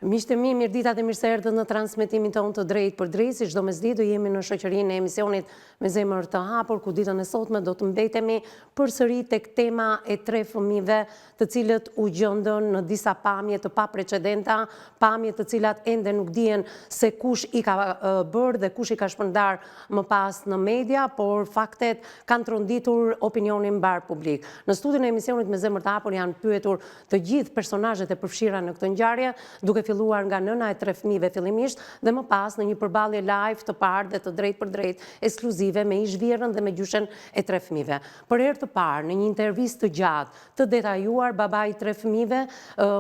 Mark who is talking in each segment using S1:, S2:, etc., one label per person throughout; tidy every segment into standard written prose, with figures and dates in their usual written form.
S1: Miqtë e mi, mirëdita dhe mirë se erdhët në transmetimin tonë të drejtpërdrejtë, si çdo mesditë do jemi në shoqërinë e emisionit me zemër të hapur, ku ditën e sotme do të mbetemi përsëri tek tema e tre fëmijëve të cilët u gjendën në disa pamje të paprecedenta, pamje të cilat ende nuk dihen se kush i ka bërë dhe kush i ka shpërndarë më pas në media, por faktet kanë tronditur opinionin mbarëpublik. Në studion e emisionit me zemër të hapur janë pyetur të gjithë personazhet e përfshira në këtë ngjarje, duke filluar nga nëna e tre fëmijëve fillimisht dhe më pas në një përballje live të parë dhe të drejtpërdrejtë ekskluzive me ish-vjehrrën dhe me gjyshen e tre fëmijëve. Për herë të parë, në një intervistë të gjatë, të detajuar, babai i tre fëmijëve,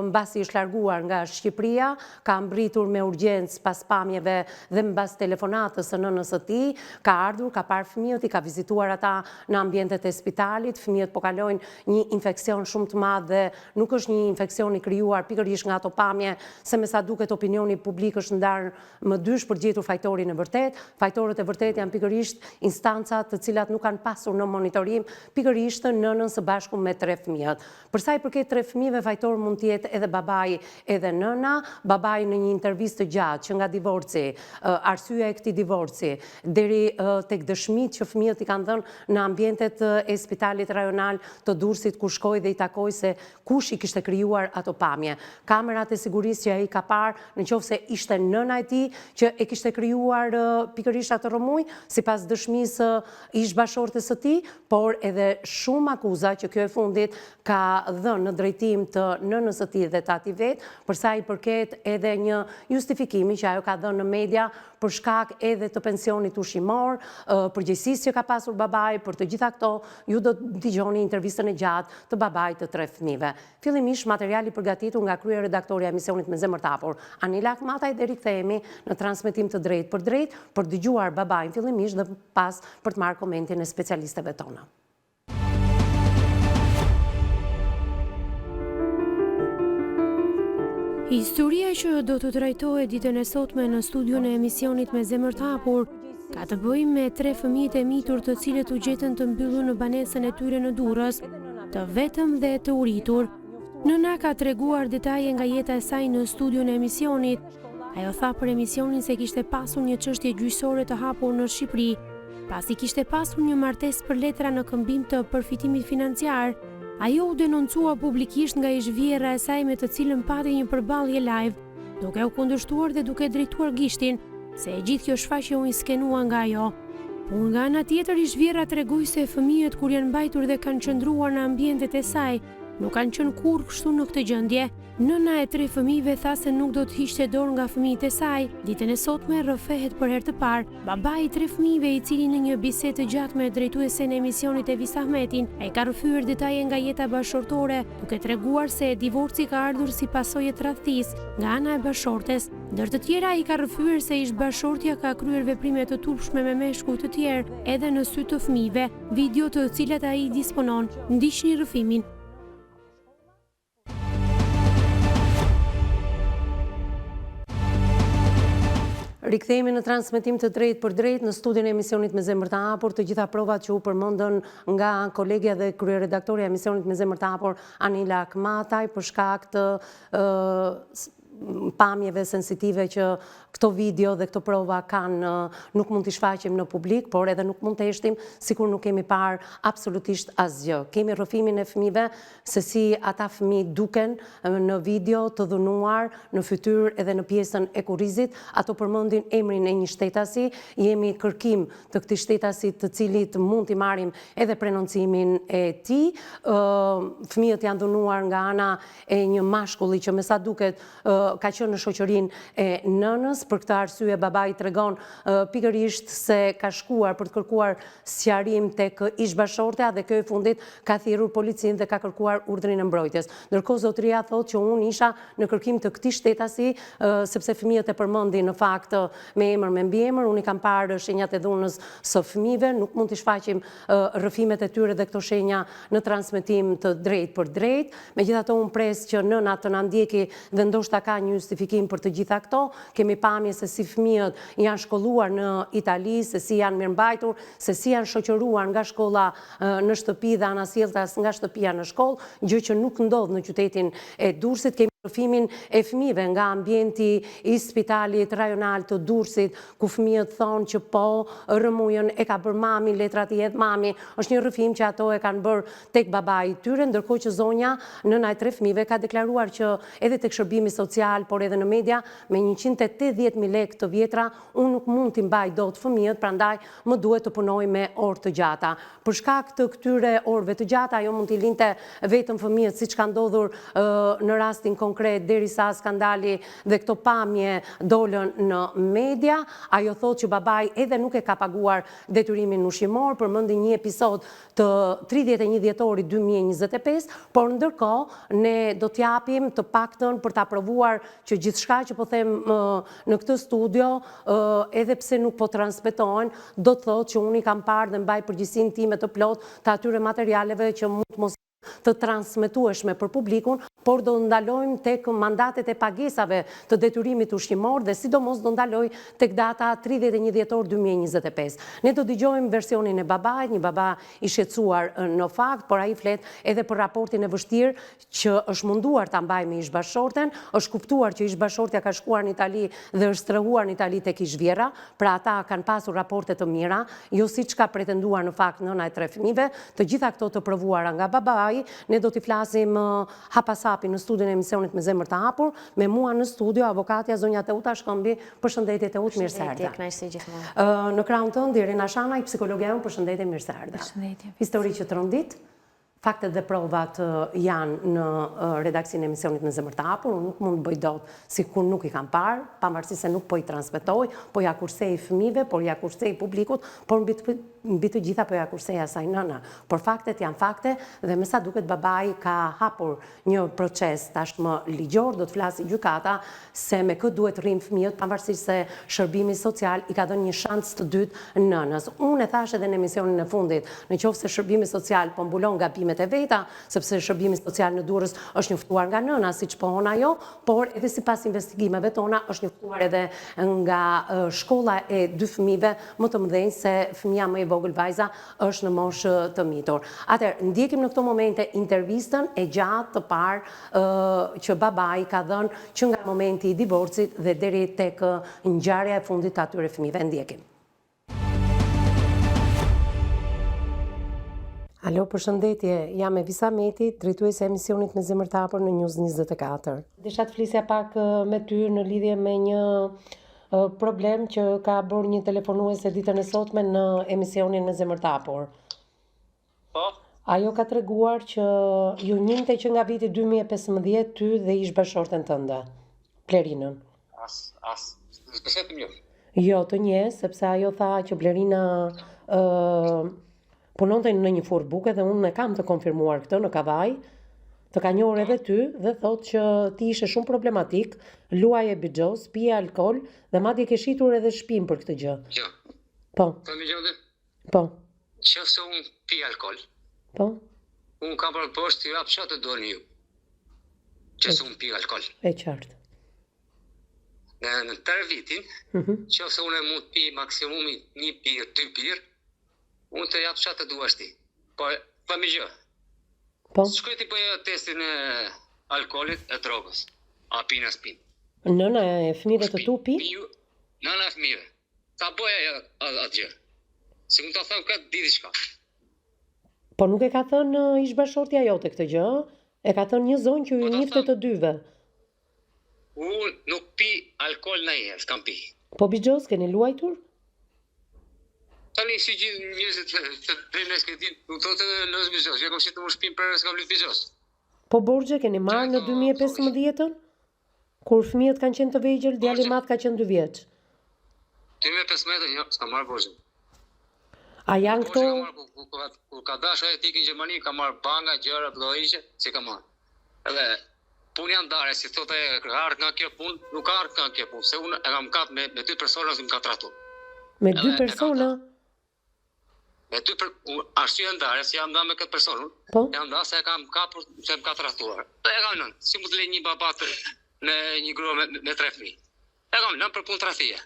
S1: mbasi është larguar nga Shqipëria, ka mbërritur me urgjencë pas pamjeve dhe mbas telefonatës së nënës së tij, ka ardhur, ka parë fëmijët, i ka vizituar ata në ambientet e spitalit, fëmijët po kalojnë një infeksion shumë të madh dhe nuk është një infeksion i krijuar pikërisht nga ato pamje, se me sa duket opinioni publik është ndarë më dysh për të gjetur fajtorin e vërtetë. Fajtorët e vërtetë janë pikërisht instancat të cilat nuk kanë pasur në monitorim pikërisht nënën së bashku me tre fëmijët. Për sa i përket tre fëmijëve, fajtor mund të jetë edhe babai edhe nëna. Babai në një intervistë të gjatë që nga divorci, arsyeja e këtij divorci, deri tek dëshmitë që fëmijët i kanë dhënë në ambientet e spitalit rajonal të Durrësit ku shkoi dhe i takoi se kush i kishte krijuar ato pamje. Kamerat e sigurisë që ai ka parë, në qoftë se ishte nëna e tij që e kishte krijuar pikërisht atë rrëmujë, sipas dëshmisë së ish-bashkëshortes së tij, por edhe shumë akuza që kjo e fundit ka dhënë në drejtim të nënës së tij dhe të atij vetë, për sa i përket edhe një justifikimi që ajo ka dhënë në media për shkak edhe të pensionit ushqimor, përgjegjësisë që ka pasur babai, për të gjitha këto, ju do të dëgjoni intervistën e gjatë të babait të tre fëmijëve. Fillimisht material i përgatitur nga kryeredaktorja e emisionit Me Zemër të Hapur, Anila Ahmataj dhe rikthehemi në transmetim të drejtpërdrejtë për të dëgjuar babain fillimisht dhe pas për të marrë komentin e specialisteve tona.
S2: Historia që do të trajtohet ditën e sotme në studion e emisionit Me Zemër të Hapur Ka të bëjë me tre fëmijët e mitur të cilët u gjetën të mbyllur në banesën e tyre në Durrës, të vetëm dhe të uritur. Nëna ka treguar detaje nga jeta e saj në studion e emisionit. Ajo tha për emisionin se kishte pasur një çështje gjyqësore të hapur në Shqipëri, pasi kishte pasur një martesë për letra në këmbim të përfitimit financiar. Ajo u denoncua publikisht nga ish-vjehrra e saj me të cilën pati një përballje live. duke u kundërshtuar dhe duke drejtuar gishtin se e gjithë kjo shfaqje u inskenua nga ajo. Por nga ana tjetër ish-vjehrra tregoi se fëmijët kur janë mbajtur dhe kanë qëndruar në ambientet e saj, nuk kanë qenë kurrë kështu në këtë gjendje. Nëna e tre fëmijëve tha se nuk do të hiqte dorë nga fëmijët e saj. Ditën e sotme rrëfehet për herë të parë, babai i tre fëmijëve i cili në një bisedë të gjatë me drejtuesen e emisionit Evis Ahmetin, ai ka rrëfyer detaje nga jeta bashkëshortore, duke treguar se divorci ka ardhur si pasojë e tradhtisë nga ana e bashkëshortes. Ndër të tjera, ai ka rrëfyer se ish-bashkëshortja ka kryer veprime të turpshme me meshkuj të tjerë edhe në sy të fëmijëve, video të cilat ai i disponon. Ndiqni rrëfimin.
S1: Rikthehemi në transmetim të drejtpërdrejtë në studion e emisionit me zemër të hapur, të gjitha provat që u përmendën nga kolegja dhe kryeredaktorja e emisionit me zemër të hapur Anila Akmataj për shkak të pamjeve sensitive që këto video dhe këto prova kanë nuk mund t'i shfaqim në publik, por edhe nuk mund të heshtim sikur nuk kemi parë absolutisht asgjë. Kemi rrëfimin e fëmijëve se si ata fëmijë duken në video të dhunuar në fytyrë edhe në pjesën e kurrizit, ato përmendin emrin e një shtetasi, jemi kërkim të këtij shtetasi të cilit mund t'i marrim edhe prenoncimin e tij. Fëmijët janë dhunuar nga ana e një mashkulli që me sa duket ka qenë në shoqërinë e nënës, për këtë arsye babai tregon pikërisht se ka shkuar për të kërkuar sqarim tek ish-bashkëshortja dhe kjo e fundit ka thirrur policinë dhe ka kërkuar urdhrin e mbrojtjes. Ndërkohë zotëria thotë që unë isha në kërkim të këtij shtetasi sepse fëmijët e përmendin në fakt me emër me mbiemër, unë i kam parë shenjat e dhunës së fëmijëve, nuk mund t'i shfaqim rrëfimet e tyre dhe këto shenja në transmetim të drejtpërdrejtë. Megjithatë unë pres që nëna të na ndjeki dhe ndoshta ka një justifikim për të gjitha këto. Kemi pamje se si fëmijët janë shkolluar në Itali, se si janë mirëmbajtur, se si janë shoqëruar nga shkolla në shtëpi dhe anasjelltas nga shtëpia në shkollë, gjë që nuk ndodh në qytetin e Durrësit. Kemi. Rrëfimin e fëmijëve nga ambienti i spitalit rajonal të Durrësit, ku fëmijët thonë që po, rrëmujën e ka bërë mami, letrat i hedh mami, është një rrëfim që ato e kanë bërë tek babai i tyre, ndërkohë që zonja, nëna e tre fëmijëve, ka deklaruar që edhe tek shërbimi social, por edhe në media, me 180.000 lekë të vjetra, unë nuk mund t'i mbaj dot fëmijët, prandaj më duhet të punoj me orë të gjata. Për shkak të këtyre orëve të gjata, ajo mund t'i linte vetëm fëmijët, siç ka ndodhur në rastin konkret, derisa skandali dhe këto pamje dolën në media. Ajo thotë që babai edhe nuk e ka paguar detyrimin ushqimor, përmendi një episod të 31 dhjetorit 2025, por ndërkohë ne do t'japim të paktën për ta provuar që gjithçka që po them në këtë studio, edhe pse nuk po transmetohen, do të thotë që unë i kam parë dhe mbaj përgjegjësinë time të plotë të atyre materialeve që mund të mos të transmetueshme për publikun, por do ndalojmë tek mandatet e pagesave të detyrimit ushqimor dhe sidomos do ndaloj tek data 31 dhjetor 2025. Ne do dëgjojmë versionin e babait, një baba i shqetësuar në fakt, por ai flet edhe për raportin e vështirë që është munduar ta mbajë me ish-bashkëshorten, është kuptuar që ish-bashkëshortja ka shkuar në Itali dhe është strehuar në Itali tek ish-vjehrra, pra ata kanë pasur raporte të mira, jo siç ka pretenduar në fakt nëna e tre fëmijëve, të gjitha këto të provuara nga babai, ne do t'i flasim hap pas hapi në studion e emisionit me zemër të hapur, me mua në studio avokatja zonja Teuta Shkëmbi, përshëndetje Teutë, mirë se erdhe.
S3: Përshëndetje, kënaqësi gjithmonë.
S1: Në krahun tënd Irena Shanaj, psikologja jonë, përshëndetje, mirë se erdhe.
S3: Përshëndetje.
S1: Histori që trondit. Faktet dhe provat janë në redaksinë e emisionit me zemër të hapur, unë nuk mund të bëj dot sikur nuk i kam parë, pavarësisht se nuk po i transmetoj, po ja kursej fëmijëve, por ja kursej publikut, por mbi të, mbi të gjitha po ja kursej asaj nëne. Por faktet janë fakte dhe me sa duket babai ka hapur një proces tashmë ligjor, do të flasi gjykata se me kë duhet rrinë fëmijët, pavarësisht se shërbimi social i ka dhënë një shans të dytë nënës. Unë e thashë edhe në emisionin e fundit, në qoftë se shërbimi social po mbulon gabimet e veta, sepse shërbimi social në Durrës është njoftuar nga nëna, siç pohon ajo, por edhe sipas investigimeve tona është njoftuar edhe nga shkolla e dy fëmijëve më të mëdhenj se fëmija më i vogël vajza është në moshë të mitur. Atëherë, ndjekim në këto momente intervistën e gjatë të parë që babai ka dhënë që nga momenti i divorcit dhe deri tek ngjarja e fundit të atyre fëmijëve. Ndjekim. Alo, përshëndetje, jam Evisa Meti, drejtuese e emisionit Me Zemër të Hapur në News 24. Desha të flisja pak me ty në lidhje me një problem që ka bërë një telefonuese ditën e sotme në emisionin Me Zemër të Hapur.
S4: Po.
S1: Ajo ka treguar që ju njihte që nga viti 2015 ty dhe ish bashkëshorten tënde, Blerinën.
S4: As, as, s'besoj të
S1: më Jo, të njeh, sepse ajo tha që Blerina ë Punonte në një furrë buke dhe unë e kam të konfirmuar këtë në Kavajë. Të ka njohur edhe ty dhe thotë që ti ishe shumë problematik, luaje bixhoz, pije alkool dhe madje ke shitur edhe shtëpinë për këtë
S4: gjë. Jo.
S1: Po.
S4: Po më gjë
S1: Po.
S4: Qoftë se unë pi alkool.
S1: Po.
S4: Unë kam për poshtë të jap çfarë të doni ju. Qoftë se unë pi alkool.
S1: E qartë.
S4: Në, në tërë vitin, mm -hmm. qoftë se unë mund të pi maksimumi një birrë, dy birrë, Unë të jap çfarë të duash ti. Po, po më gjë.
S1: Po.
S4: Shkoj t'i bëj testin e alkoolit e drogës. A pin a s'pin.
S1: Nëna e fëmijëve të tu
S4: pi? Nëna e fëmijëve. Ta bëj ajo atë gjë. Si mund ta them këtë di diçka.
S1: Po nuk e ka thënë uh, ish bashkëshortja jote këtë gjë, e ka thënë një zonjë që ju po njihte të dyve.
S4: Unë nuk pi alkool ndonjëherë, s'kam pi.
S1: Po bixhoz keni luajtur?
S4: Tani si gjithë njerëzit të drejnë e s'ke dinë, nuk do të lozë bixhoz, jo kam shitur unë shpinë për s'kam luajtur bixhoz.
S1: Po borxhe keni marrë në 2015-ën? Kur fëmijët kanë qenë të vegjël, djali i madh ka qenë 2
S4: vjeç. 2015-ën, jo, s'kam marrë borxhe.
S1: A janë këto?
S4: Kur, kur, kur ka dashur ai të ikë në Gjermani, ka marrë banka, gjëra, llogariqe, s'i ka marrë. Edhe punë janë ndarë, si thotë ai, ka ardhur nga kjo punë, nuk ka ardhur nga kjo punë, se unë e kam kap me me dy persona që më ka
S1: tradhtu. Me dy persona?
S4: Me dy per, arsyeja e ndarjes, jam nda me këtë person, unë.
S1: Po?
S4: Jam nda se e kam kapur se më ka tradhtuar. Dhe e kam lënë, si mund të lë një baba të, me një grua me, me tre fëmijë. E kam lënë për punë tradhtie.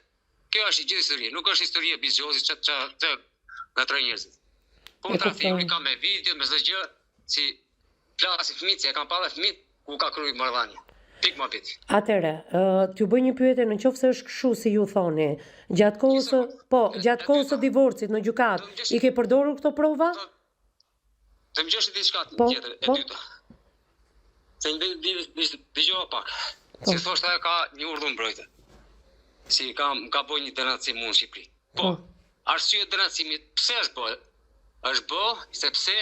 S4: Kjo është gjithë historia, nuk është historia e bixhozit që që që ngatrojnë njerëzit. Punë tradhtie, unë kam me video, me çdo gjë, si Flasin fëmijët, se e kanë pa dhe fëmijët ku ka kryer marrëdhënie. Pikë muhabeti.
S1: Atëherë, t'ju bëj një pyetje në qoftë se është kështu si ju thoni, gjatë kohës së, po, gjatë kohës së divorcit në gjykatë, i ke përdorur këto prova?
S4: Të më dëgjosh diçka
S1: po,
S4: tjetër, e
S1: po.
S4: dyta. Se një dëgjova pak.
S1: Po.
S4: Si thoshte ajo ka një urdhër mbrojtje. Si ka më ka bërë një denoncim mu në Shqipëri. Po.
S1: Po.
S4: Arsye e denoncimit pse është bë? Është bë sepse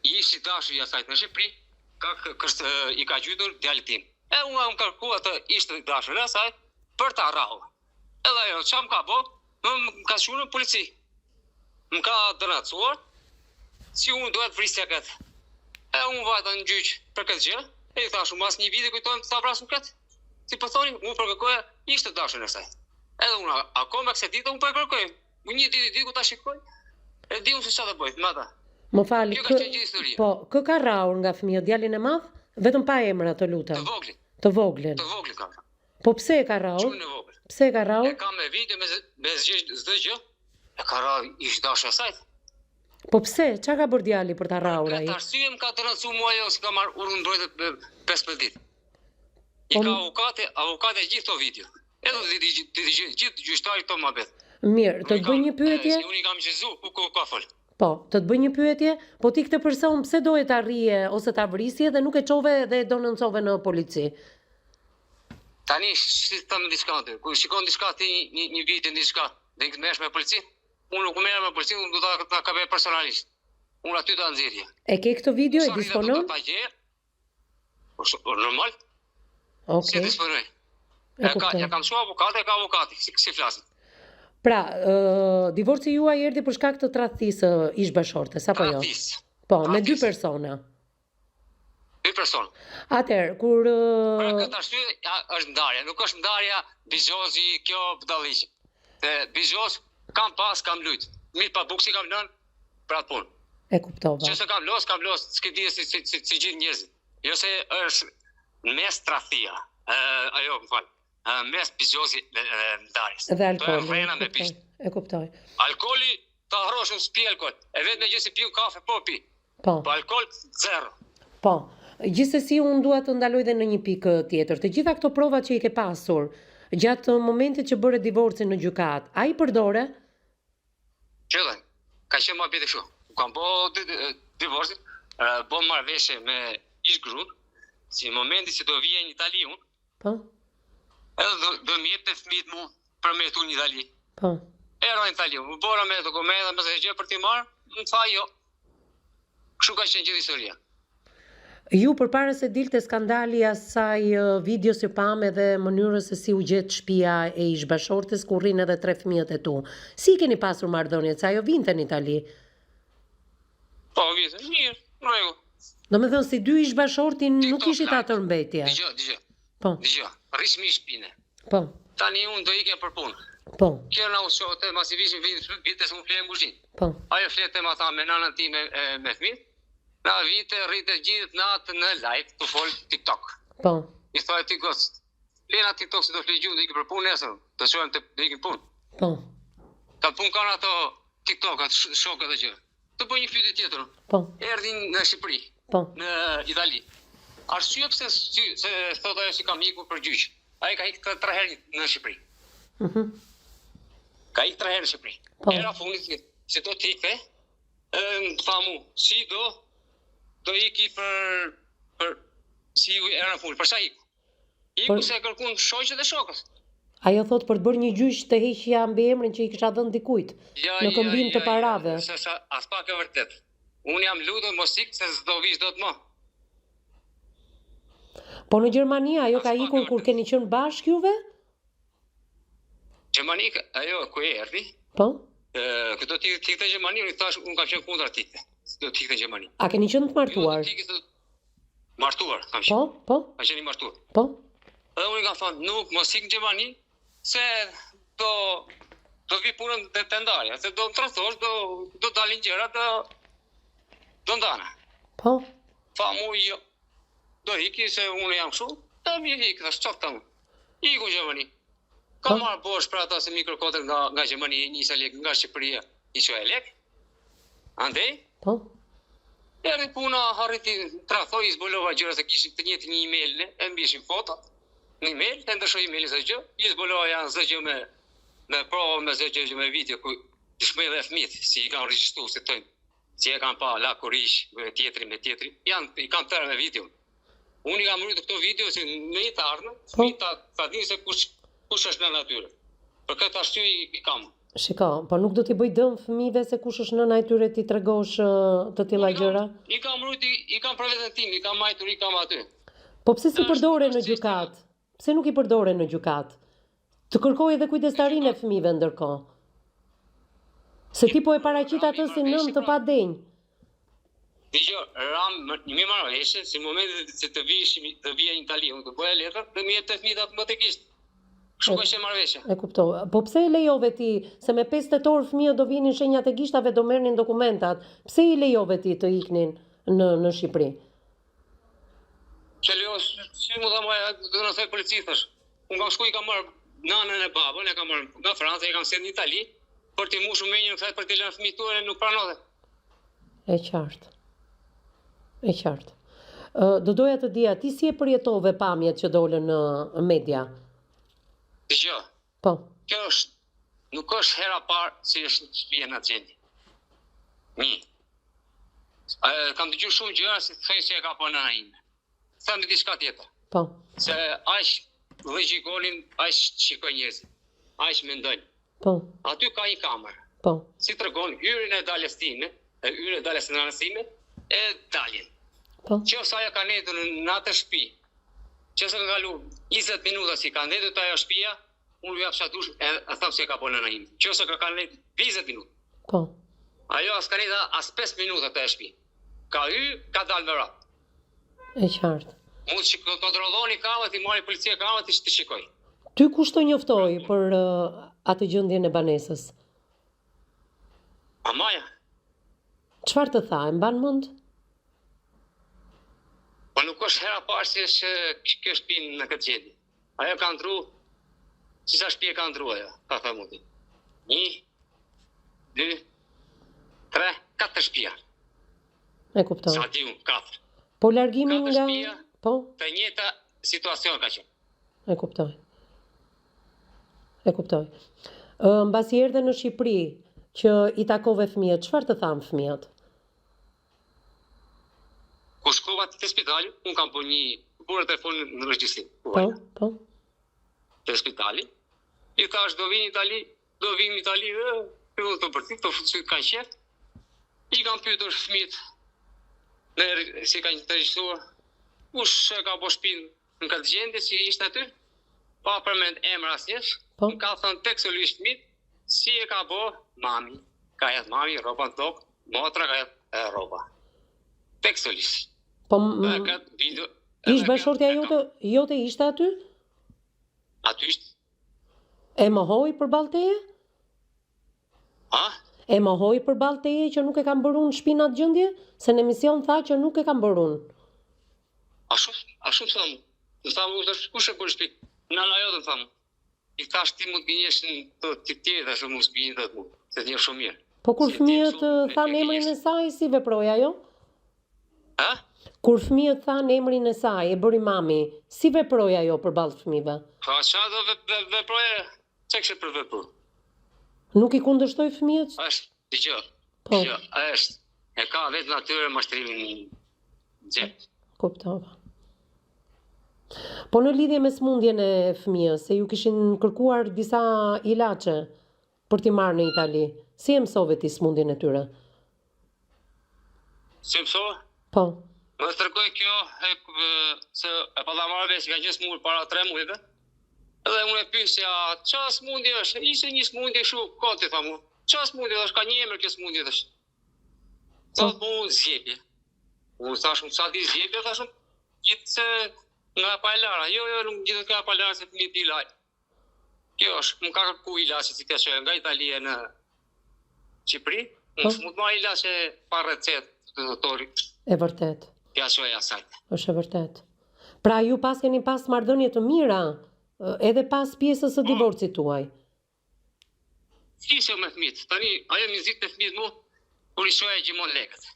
S4: ish i dashuri i asaj në Shqipëri ka kështë, i ka gjuajtur djalit tim. E unë kam kërkuar atë ish të dashurin e asaj për ta rrahur. Edhe ajo çka më ka bë? Më, më ka çuar në polici. Më ka denoncuar si unë doja të vrisja këtë. E unë vajta në gjyq për këtë gjë, e i thashë, mas një viti kujtojmë të ta vrasim këtë. Si po thoni, unë po kërkoja ish të dashurin e saj. Edhe unë akoma kësaj dite unë po e kërkoj. Unë një ditë ditë ku ta shikoj, e di unë se çfarë do bëj me ata.
S1: Më fal,
S4: Kjo ka qenë gjithë historia.
S1: Po, kë ka rrahur nga fëmijët, djalin e madh? Vetëm pa emra, të lutem.
S4: Të voglin.
S1: Të voglin.
S4: Të voglin ka.
S1: Po pse e ka rrahur?
S4: Çunin e vogël.
S1: Pse e ka rrahur?
S4: E ka me video me me çdo gjë. E ka rrahur ish dashuri i saj.
S1: Po pse? Çka ka bërë djali për ta rrahur ai?
S4: Për këtë arsye më ka denoncuar mua ajo se ka marrë urdhër mbrojtje për 15 ditë. I
S1: Po
S4: ka avokati, avokati gjithë këto video. Edhe do t'i dëgjoj gjithë gjyqtari këto muhabet.
S1: Mirë, të të bëj një pyetje?
S4: Se unë i kam gjezu ku ku ka fol.
S1: Po, të të bëj një pyetje, po ti këtë person pse doje ta rrije ose ta vrisje dhe nuk e çove dhe e denoncove në polici?
S4: Tani si të them diçka aty, kur shikon diçka ti një një video diçka, dhe i merresh me polici, unë nuk merrem me polici, unë do ta ta kapej personalisht. Unë aty do ta nxjerrja.
S1: E ke këtë video, e
S4: Sa rrita do
S1: disponon?
S4: ta gjej? Po normal.
S1: Okej.
S4: Si disponoj?
S1: E
S4: E ka,
S1: kuptoj.
S4: ja kam çuar avokati, e ka avokati, si si flasin.
S1: Pra, ë, divorci juaj erdhi për shkak të tradhtisë së ish bashkëshortes, apo jo?
S4: Tradhtisë.
S1: Po, me dy
S4: Tradhtisë.
S1: persona.
S4: Dy persona.
S1: Atëherë, kur
S4: Për
S1: ë,
S4: këtë arsye ja, është ndarja, nuk është ndarja bixhozi kjo budalliqe. Se bixhoz kam pas, kam lujt. Mirë pa bukë si kam lënë për atë punë.
S1: e kuptova.
S4: Që se kam los, kam los, s'ke di si si si, si gjithë njerëzit. Jo se është në mes tradhtia, ë ajo, më fal, ë mes bixhozi dhe dhe ndarjes.
S1: Dhe alkooli.
S4: Po e rrena
S1: e
S4: me
S1: kuptoj,
S4: bisht.
S1: E kuptoj.
S4: Alkooli ta harrosh unë s'pi alkool. E vetëm gjë si piu kafe, po pi.
S1: Po.
S4: Po alkool zero.
S1: Po. Gjithsesi unë dua të ndaloj dhe në një pikë tjetër. Të gjitha këto provat që i ke pasur gjatë momentit që bëre divorcin në gjykatë, a i përdore?
S4: Që dhe, ka qenë muhabeti kështu. U kam bo divorcin, bo marrëveshje me ish gruan, si në momentin që do vija në Itali unë,
S1: Po.
S4: edhe do, do më jepte fëmijët mu për me jetu në Itali.
S1: Po.
S4: Erdha në Itali, u bora me dokumenta, me çdo gjë për t'i marrë, më tha jo. Kështu ka qenë gjithë historia.
S1: Ju përpara se dilte skandali i asaj videos që pamë edhe mënyrës se si u gjet shtëpia e ish bashkëshortes ku rrinë edhe tre fëmijët e tu. Si i keni pasur marrëdhëniet se ajo vinte në Itali?
S4: Po, vinte, mirë, në rregull.
S1: Domethënë si dy ish bashkëshorti nuk
S4: TikTok
S1: ishit
S4: live.
S1: atë mbetje.
S4: Dëgjoj, dëgjoj.
S1: Po.
S4: Dëgjoj, rrish mi shpine.
S1: Po.
S4: Tani unë do ikja për punë.
S1: Po.
S4: Kjo na u shohte, masi vishim vite, vite se unë fleja në kuzhinë.
S1: Po.
S4: Ajo flete me ata me nënën time e, me fëmijë. Na vite rrite gjithë natë në live të fol TikTok.
S1: Po.
S4: I thoj ti goc, lena TikTok se do flej gjumë, do ikim për punë nesër, do çojmë të do ikim punë.
S1: Po.
S4: Ta punë kanë ato TikTok, ato shokët e gjë. Të bëj një pyetje tjetër.
S1: Po.
S4: Erdhi në Shqipëri,
S1: Po.
S4: në Itali. Arsye pse si, se thotë ajo si kam ikur për gjyq. Ai ka ikur tre, tre herë në Shqipëri.
S1: Mhm.
S4: Ka ikur tre herë në Shqipëri.
S1: Po.
S4: Era fundit se do të ikte, e më tha mu, si do do iki për për si era në fund, për sa iku? Iku
S1: Për-
S4: se kërkun shoqet e shokët.
S1: Ajo thot për të bërë një gjyq të heqja mbiemrin që i kisha dhënë dikujt
S4: Ja,
S1: në këmbim të parave.
S4: Ja, se sa as pak e vërtet. Unë jam lutur mos ik se s'do vish dot më.
S1: Po në Gjermani ajo ka
S4: As pak e
S1: ikur kur
S4: vërtet.
S1: keni qenë bashkë juve?
S4: Gjermani, ajo ku erdhi,
S1: Po.
S4: ë, këtë do të ikte në Gjermani, unë i thash unë kam qenë kundra të ikte. Do të ikte në Gjermani.
S1: A keni qenë të
S4: Jo, do
S1: martuar?
S4: të ikte se- Martuar, kam qenë.
S1: Po, po,
S4: Kam qenë i martuar.
S1: po.
S4: Edhe unë i kam thënë, nuk mos ik në Gjermani, se do do vi punën të, të ndarja, se do më tradhtosh, do do dalin gjëra, do do ndana.
S1: Po.
S4: Tha mu jo. Do iki se unë jam kështu, e mirë ik, thash çfarë them. Iku në Gjermani. Ka
S1: Po.
S4: marrë borxh për ata se mi kërkote nga nga Gjermania, një sa lek nga Shqipëria, i çoj lek. Andej,
S1: Po.
S4: Erdhi puna, arriti, tradhtoi, i zbulova gjëra se kishim të njëjtin një email ne, e mbishim fotot në email, e ndryshoi emailin çdo gjë, i zbulova janë çdo gjë me me prova, me çdo gjë me video ku dëshmoj dhe fëmijët si i kanë regjistruar, si thonë, si e kanë pa lakuriq me tjetrin me tjetrin, janë i kam tërë me video. Unë i kam ruajtur këto video si në një të ardhme, po. fëmijët ta, ta dinë se kush kush është nëna e tyre. Për këtë arsye i kam.
S1: Shiko, po nuk do t'i bëj dëm fëmijëve se kush është nëna e tyre t'i tregosh të tilla gjëra?
S4: I kam ruajtur, i kam për veten time, i kam majtur, i kam aty.
S1: Po pse s'i përdore në gjykatë? Pse nuk i përdore në gjykatë? Të kërkojë edhe kujdestarinë e fëmijëve ndërkohë. Se ti po e paraqit atë si nënë të padenjë.
S4: Dëgjo, ramë në një marrëveshje, si në momentin se të vish, të vija në Itali, unë të bëja letër, dhe më jepte fëmijët automatikisht. Kështu ka qenë marrëveshja.
S1: E kuptova. Po pse e lejove ti, se me 5 tetor fëmijët do vinin shenjat e gishtave, do merrnin dokumentat. Pse i lejove ti të iknin në në Shqipëri?
S4: Pse lejova, si më dha mua, do na thoj polici thash. Unë kam shku i kam marrë nanën e babën, e kam marrë nga Franca, i kam sjellë në Itali për t'i mbushur mendjen kësaj për t'i lënë fëmijët tuaj nuk pranove.
S1: E qartë. E qartë. Do doja të dija, ti si e përjetove pamjet që dolën në media?
S4: Dëgjo.
S1: Po.
S4: Kjo është, nuk është hera parë si është shtëpia në atë gjendje. Një. Kam dëgjuar shumë gjëra si thonë se e ka bërë nëna ime. Them diçka tjetër.
S1: Po.
S4: Se aq logjikonin, aq shikojnë njerëzit. Aq mendojnë.
S1: Po.
S4: Aty ka një kamerë.
S1: Po.
S4: Si tregon hyrjen e daljes time, e hyrjen e daljes së nënës time, e daljen.
S1: Po.
S4: Qoftë se ajo ka ndenjtur në atë shtëpi, qoftë se ka kalu 20 minuta si ka ndenjtur te ajo shtëpia, unë ju jap sa dush e, e them se e ka bërë nëna ime. Qoftë se ka ka ndenjtur 20 minuta.
S1: Po.
S4: Ajo as ka ndenjtur as 5 minuta te ajo shtëpi. Ka hy, ka dalë me vrap.
S1: E qartë.
S4: Mund të kontrolloni kamerat, i marri policia kamerat të shikoj.
S1: Ty kush të njoftoi për uh, atë gjendjen e banesës?
S4: Amaja.
S1: Çfarë të tha, e mban mend?
S4: Po nuk është hera parë që është kjo shtëpi në këtë gjendje. Ajo ka ndru, si sa shtëpi e ka ndru ajo, ka thënë muti. Një, dy, tre, katër shtëpia.
S1: E kuptoj.
S4: Sa di unë, katër.
S1: Po largimin
S4: nga... Shpia,
S1: po?
S4: Të njëjta situacion ka qenë.
S1: E kuptoj. E kuptoj. Ë, mbasi erdhe në Shqipëri, që i takove fëmijët, çfarë të thanë fëmijët?
S4: Kur shkova te spitali, unë kam bërë një vura telefonin në regjistrim.
S1: Po, po.
S4: Te spitali. I thash do vini në Itali, Do vim në Itali dhe fillu të bërtit, të si kanë qef. I kam pyetur fëmijët në si kanë të regjistruar, kush e ka bo shpinë në këtë gjendje si ishte aty, pa përmend emra asnjë,
S1: po.
S4: më ka thënë tekstualisht fëmijët, si e ka bo mami, ka hedh mami rroba në tokë, motra ka hedh rroba. Tekstualisht.
S1: Po,
S4: m... këtë video,
S1: ish bashkëshortja jote, jote ishte aty?
S4: Aty ishte.
S1: E mohoi përballë teje?
S4: A?
S1: E mohoi përballë teje që nuk e kam bërë unë shpinë atë gjendje? Se në emision tha që nuk e kam bërë unë.
S4: Ashtu, ashtu tha mu. Më tha mu, thash, kush e bëri shpinë? Nana jote më tha mu. I thash ti mund të gënjesh në të të tjerë, thash unë mos gënjej dot mu, se të njoh shumë mirë.
S1: Po kur fëmijët thanë emrin e saj, si veproi ajo?
S4: A?
S1: Kur fëmijët thanë emrin e saj, e bëri mami, si veproi ajo përballë fëmijëve?
S4: Po ça do veproj? Çka kishte për vepru?
S1: Nuk i kundërshtoi fëmijët?
S4: Është, dëgjo.
S1: Po.
S4: Dëgjo, është. E ka vetë natyrë mashtrimin në xhep.
S1: Kuptova. Po në lidhje me sëmundjen e fëmijës, se ju kishin kërkuar disa ilaçe për t'i marrë në Itali, si e mësove ti sëmundjen e tyre?
S4: Si mësova?
S1: Po.
S4: Më tregoi kjo e, se e pata marrë vesh ka qenë smur para 3 muajve. Edhe unë e pyesja, ça smundje është? Ishte një smundje kështu koti tha mu. Ça smundje është? Ka një emër kjo smundje tash. Po. Thotë mu zgjebje. Unë thash unë sa di zgjebje thash unë. Gjithë se nga pa e lara. Jo, jo, nuk gjithë nga pa e lara se fëmijët i laj. Kjo është, më ka kërku ilaçe si t'ia çoj nga Italia në Shqipëri, unë po. s'mund të marr ilaçe pa recetë të doktorit.
S1: E vërtet.
S4: T'ia çoj asaj.
S1: Është e vërtet. Pra ju paskeni pas marrëdhënie të mira edhe pas pjesës së po. divorcit tuaj.
S4: Si se me fëmijët. Tani ajo më nxit me fëmijët mu kur i shoh gjithmonë lekët.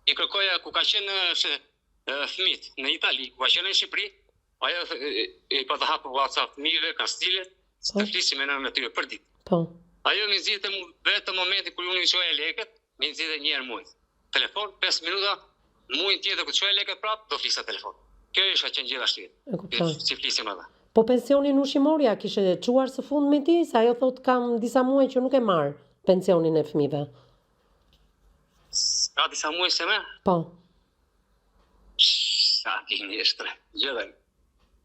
S4: I kërkoja ku ka qenë fëmijët në Itali, ku ka qenë në Shqipëri, ajo i pata hapur WhatsApp fëmijëve, kastile, po. të flisim me nënën e tyre për ditë.
S1: Po.
S4: Ajo më nxirrte mu vetëm momentin kur unë i çoja lekët, më nxirrte një herë muaj. Telefon 5 minuta, muajin tjetër kur çoja lekët prap, do flisa telefon. Kjo isha qenë gjithë ashtu.
S1: E kuptoj.
S4: Si flisim
S1: edhe. Po pensionin ushqimor ja kishe çuar së fundmi ti, se ajo thotë kam disa muaj që nuk e marr pensionin e fëmijëve.
S4: Ka disa muaj s'e merr?
S1: Po.
S4: Sa gënjeshtre. Gjithë.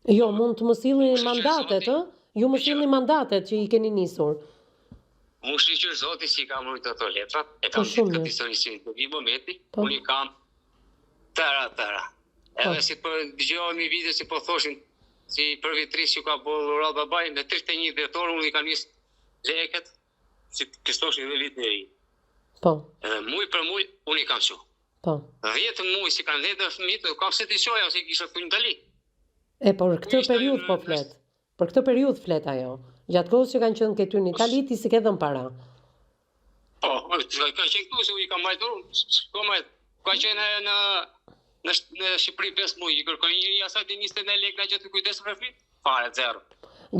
S1: Jo, mund të më sillni mandatet, ë? Ju më sillni mandatet që i keni nisur.
S4: Mu shyqyr Zoti që i kam rujtë ato letrat, e kam po, ditë këtë histori që do vi momenti, po. unë i kam tëra, tëra. Po. Edhe si po dëgjova një video si po thoshin, si për Vit të Ri që ka bërë dhuratë babai, në 31 dhjetor unë i kam nis leket, si të festoshin dhe vitin e ri.
S1: Po.
S4: Edhe muj për muj, unë i kam çu.
S1: Po.
S4: 10 muj si kanë dhënë fëmijët, nuk kam se t'i çoja ose i kisha këtu në Itali.
S1: E por këtë periudhë po flet. Për këtë periudhë flet ajo. Gjatë kohës që kanë qenë ke ty në Itali, ti s'i ke dhënë para.
S4: Po, ka qenë këtu se unë i kam mbajtur, s'ko më. Ka qenë ajo në në në Shqipëri 5 muaj, i kërkoi njëri asaj të niste në lekë nga gjë të kujdes për fëmijë. Fare zero.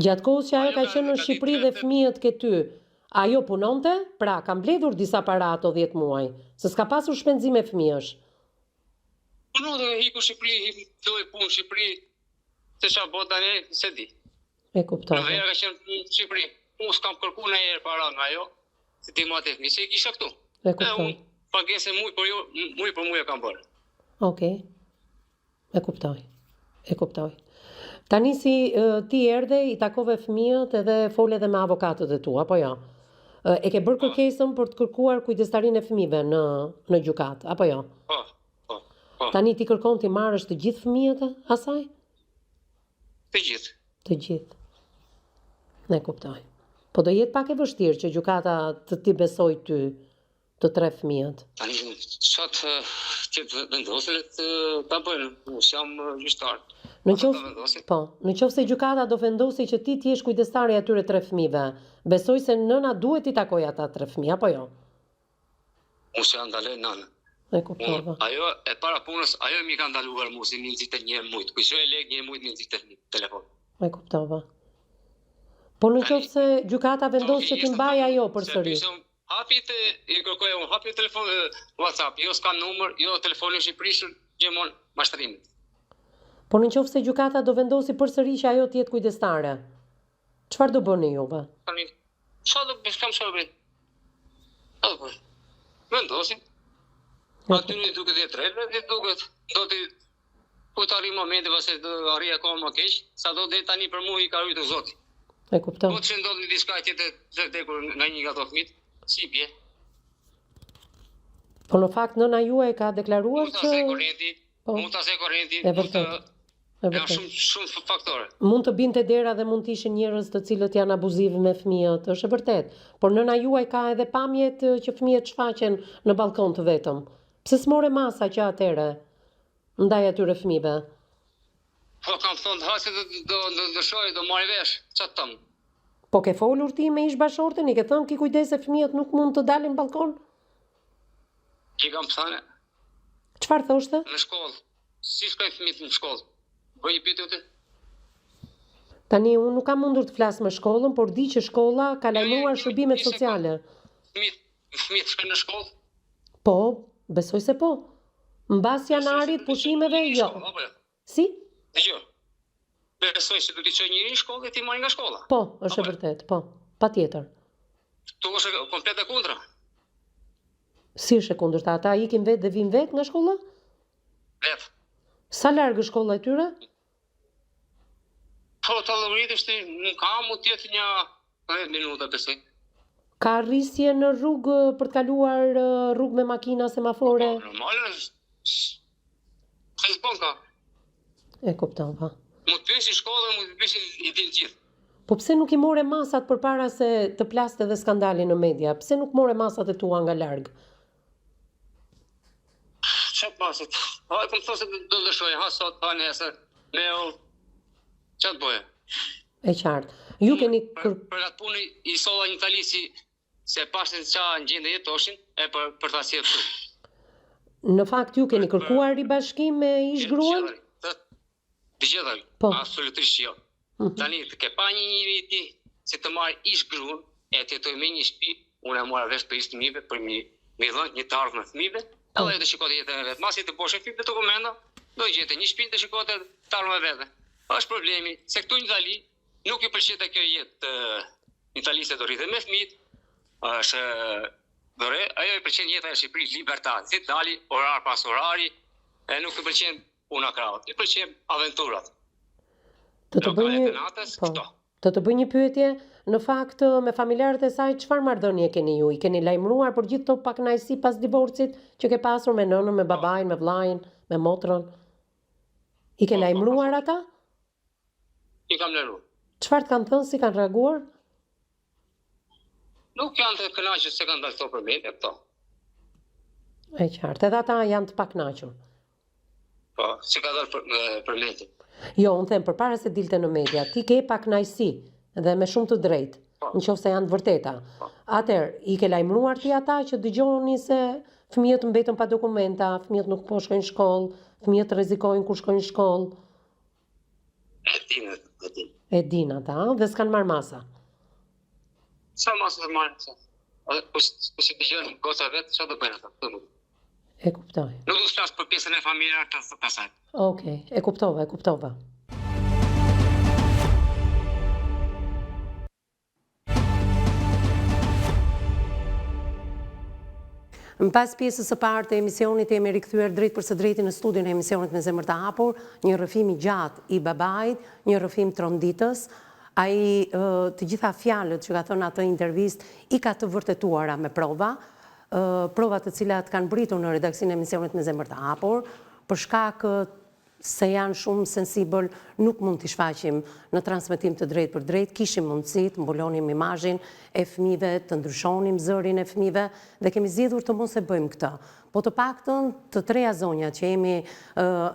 S1: Gjatë kohës që ajo ka qenë në Shqipëri dhe fëmijët ke ty, ajo punonte? Pra, ka mbledhur disa para ato 10 muaj, se s'ka pasur shpenzime fëmijësh.
S4: Punonte, iku Shqipëri, filloi punë në Shqipëri, Se ça bën tani, s'e di.
S1: E kuptova.
S4: Në verë ka qenë në Shqipëri. Unë s'kam kërku ndonjëherë para nga ajo, se ti mate fëmijë, se i kisha këtu.
S1: E kuptoj.
S4: Unë pagesën muj për ju, muj për muj e kam bërë.
S1: Okej. E kuptoj. E kuptoj. Tani si ti erdhe, i takove fëmijët edhe fole edhe me avokatët e tu, apo jo? E ke bërë po. kërkesën për të kërkuar kujdestarinë e fëmijëve në në gjykatë, apo jo?
S4: Po. Po, po.
S1: Tani ti kërkon t'i marrësh të gjithë fëmijët asaj?
S4: Të gjithë.
S1: Të gjithë. E kuptoj. Po do jetë pak e vështirë që gjykata të t'i besojë ty të tre
S4: fëmijët. Tani ça të që të vendosin le të ta bëjnë, unë s'jam gjyqtar.
S1: Në qoftë, po, në qoftë se gjykata do vendosi që ti të jesh kujdestari i atyre tre fëmijëve, besoj se nëna duhet t'i takojë ata tre fëmijë, apo jo?
S4: Unë s'ia ndaloj nënën.
S1: E kuptova.
S4: Ajo e para punës, ajo m'i ka ndaluar mu si m'i nxirrte një mujt. Ku i lek një mujt m'i nxirrte në
S1: telefon. E kuptova. Po në qoftë se gjykata vendos që t'i mbajë ajo përsëri.
S4: Hapi të i kërkoj unë, hapi telefon WhatsApp, jo s'ka numër, jo telefoni është i prishur, gjithmonë mashtrimit.
S1: Po në qoftë se gjykata do vendosi përsëri që ajo të jetë kujdestare, çfarë do bëni
S4: juve? Tani, Ça do bëj, s'kam çfarë bëj. Çfarë do bëj? Vendosin. Aty i duket e drejtë, dhe duket. Do të ku të arrijë momenti pse do arrijë akoma më keq, sa do deri tani për mua i ka ruajtur
S1: Zoti. E kuptoj.
S4: Po të ndodh një diçka tjetër të vdekur nga një nga ato fëmijët, si bie.
S1: Po në fakt nëna juaj ka deklaruar
S4: që mund po. Mund ta zë korrenti,
S1: mund të
S4: E vërtetë. Janë shumë shumë
S1: faktorë. Mund të binte dera dhe mund të ishin njerëz të cilët janë abuzivë me fëmijët, është e vërtetë. Por nëna juaj ka edhe pamjet që fëmijët shfaqen në ballkon të vetëm. Pse s'more masa që atëherë ndaj atyre
S4: fëmijëve? Po kam thonë ha se do do do ndryshoj, do marri vesh, ça të them.
S1: Po ke folur ti me ish bashkëshorten, i ke thënë ki kujdes se fëmijët nuk mund të dalin në ballkon?
S4: I kam thënë.
S1: Çfarë thoshte?
S4: Në shkollë. Si shkojnë fëmijët në shkollë? Bëj një pyetje ti.
S1: Tani unë nuk kam mundur të flas me shkollën, por di që shkolla ka jo, jo, lajmëruar jo, shërbimet sociale.
S4: Fëmijët, fëmijët shkojnë në shkollë?
S1: Po, besoj se po. Mbas janarit, pushimeve, jo.
S4: jo?
S1: Si?
S4: Dëgjo. Besoj se do t'i çojë njëri në shkollë dhe t'i marrë nga shkolla.
S1: Po, është e vërtetë, po. Patjetër.
S4: Këtu është komplet e kundra.
S1: Si është e kundërta? Ata ikin vetë dhe vijnë vetë nga shkolla?
S4: Vetë.
S1: Sa larg është shkolla e tyre?
S4: Po, të llogaritësh ti, nuk ka mund të jetë një 10 minuta besoj.
S1: Ka rrisje në rrugë për të kaluar rrugë me makina, semafore?
S4: Po, normal është. Se s'bën ka.
S1: E kuptova.
S4: Mund të pyesi shkollën, mund të pyesi i din gjithë.
S1: Po pse nuk i more masat përpara se të plaste dhe skandali në media? Pse nuk more masat e tua nga larg?
S4: Ça masat? Ha, e kom thonë se do ndryshoj, ha sot, ha nesër, me o... Ça të bëje?
S1: E qartë. Ju keni...
S4: Për, për atë punë i solla në Itali si, se pashë në ça gjendje jetoshin, e për, për ta sjellë këtu.
S1: Në fakt ju keni kërkuar ribashkim me ish gruan?
S4: Dëgjo tani. Po. Absolutisht jo. Mhm. Tani të ke pa një njeri ti si të marrë ish gruan e të jetojë me një shtëpi, unë e mora vesh për ish fëmijëve për një me dhënë një të ardhme fëmijëve, po. edhe të shikonte jetën e vet. Masi të boshe fëmijë dokumenta, do gjente një shtëpi të shikonte të ardhme vetë. Është problemi se këtu në Itali nuk i pëlqente kjo jetë në Itali se do rritet me fëmijët, është Dore, ajo i pëlqen jeta e Shqipërisë, libertà, si dali orar pas orari, e nuk i pëlqen puna krahut, i pëlqen aventurat.
S1: Të të bëj një natës, po. këto. Të të bëj një pyetje, në fakt me familjarët e saj çfarë marrëdhënie keni ju? I keni lajmëruar për gjithë këto pakënaqësi pas divorcit që ke pasur me nënën, me po. babain, me vëllain, me motrën? I ke po, po, lajmëruar ata?
S4: I kam lajmëruar.
S1: Çfarë të kanë thënë, si kanë reaguar?
S4: Nuk janë të kënaqur se kanë dalë këto për media
S1: këto. E qartë, edhe ata janë të pakënaqur.
S4: Po, si ka dalë për, për media.
S1: Jo, unë them përpara se dilte në media, ti ke pakënaqësi dhe me shumë të drejtë, po. në qoftë se janë të vërteta. Po. Atëherë, i ke lajmëruar ti ata që dëgjoni se fëmijët mbetën pa dokumenta, fëmijët nuk po shkojnë në shkollë, fëmijët rrezikojnë kur shkojnë në shkollë.
S4: E dinë,
S1: e dinë. E dinë ata, dhe s'kanë marrë
S4: masa. Sa masa të marrin, sa? Edhe po po s'i dëgjon goca vet, çfarë do bëjnë ata? Këtë nuk.
S1: E kuptoj.
S4: Nuk do të flas për pjesën e familjes të të
S1: asaj. Okej, e kuptova, e kuptova. Pas pjesës së parë të emisionit jemi rikthyer drejtpërsëdrejti në studion e emisionit me zemër të hapur, një rrëfim i gjatë i babait, një rrëfim tronditës. Ai të gjitha fjalët që ka thënë atë intervistë i ka të vërtetuara me prova, prova të cilat kanë mbërritur në redaksinë e emisionit me zemër të hapur, për shkak se janë shumë sensibël, nuk mund t'i shfaqim në transmetim të drejtpërdrejtë, kishim mundësi të mbulonim imazhin e fëmijëve, të ndryshonim zërin e fëmijëve dhe kemi zgjedhur të mos e bëjmë këtë. Po të paktën të treja zonjat që jemi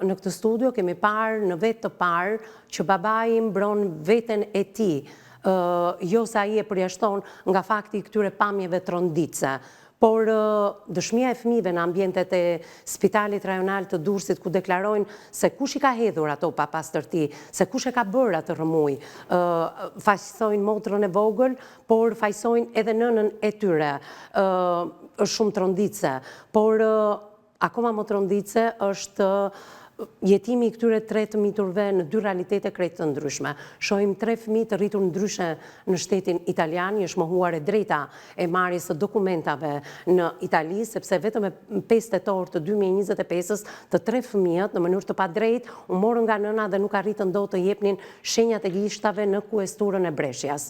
S1: në këtë studio kemi parë në vetë të parë që babai mbron veten e tij, jo se ai e përjashton nga fakti i këtyre pamjeve tronditëse. Por, dëshmia e fëmijëve në ambientet e Spitalit Rajonal të Durrësit ku deklarojnë se kush i ka hedhur ato papastërti, se kush e ka bërë atë rrëmujë, fajësojnë motrën e vogël, por fajësojnë edhe nënën e tyre, është shumë tronditëse. Por, Akoma më tronditëse është jetimi i këtyre tre të miturve në dy realitete krejt të ndryshme. Shohim tre fëmijë të rritur ndryshe në shtetin italian, i është mohuar e drejta e marrjes së dokumentave në Itali, sepse vetëm me 5 tetor të 2025-ës të tre fëmijët në mënyrë të padrejtë u morën nga nëna dhe nuk arritën dot të jepnin shenjat e gishtave në kuesturën e Breshias.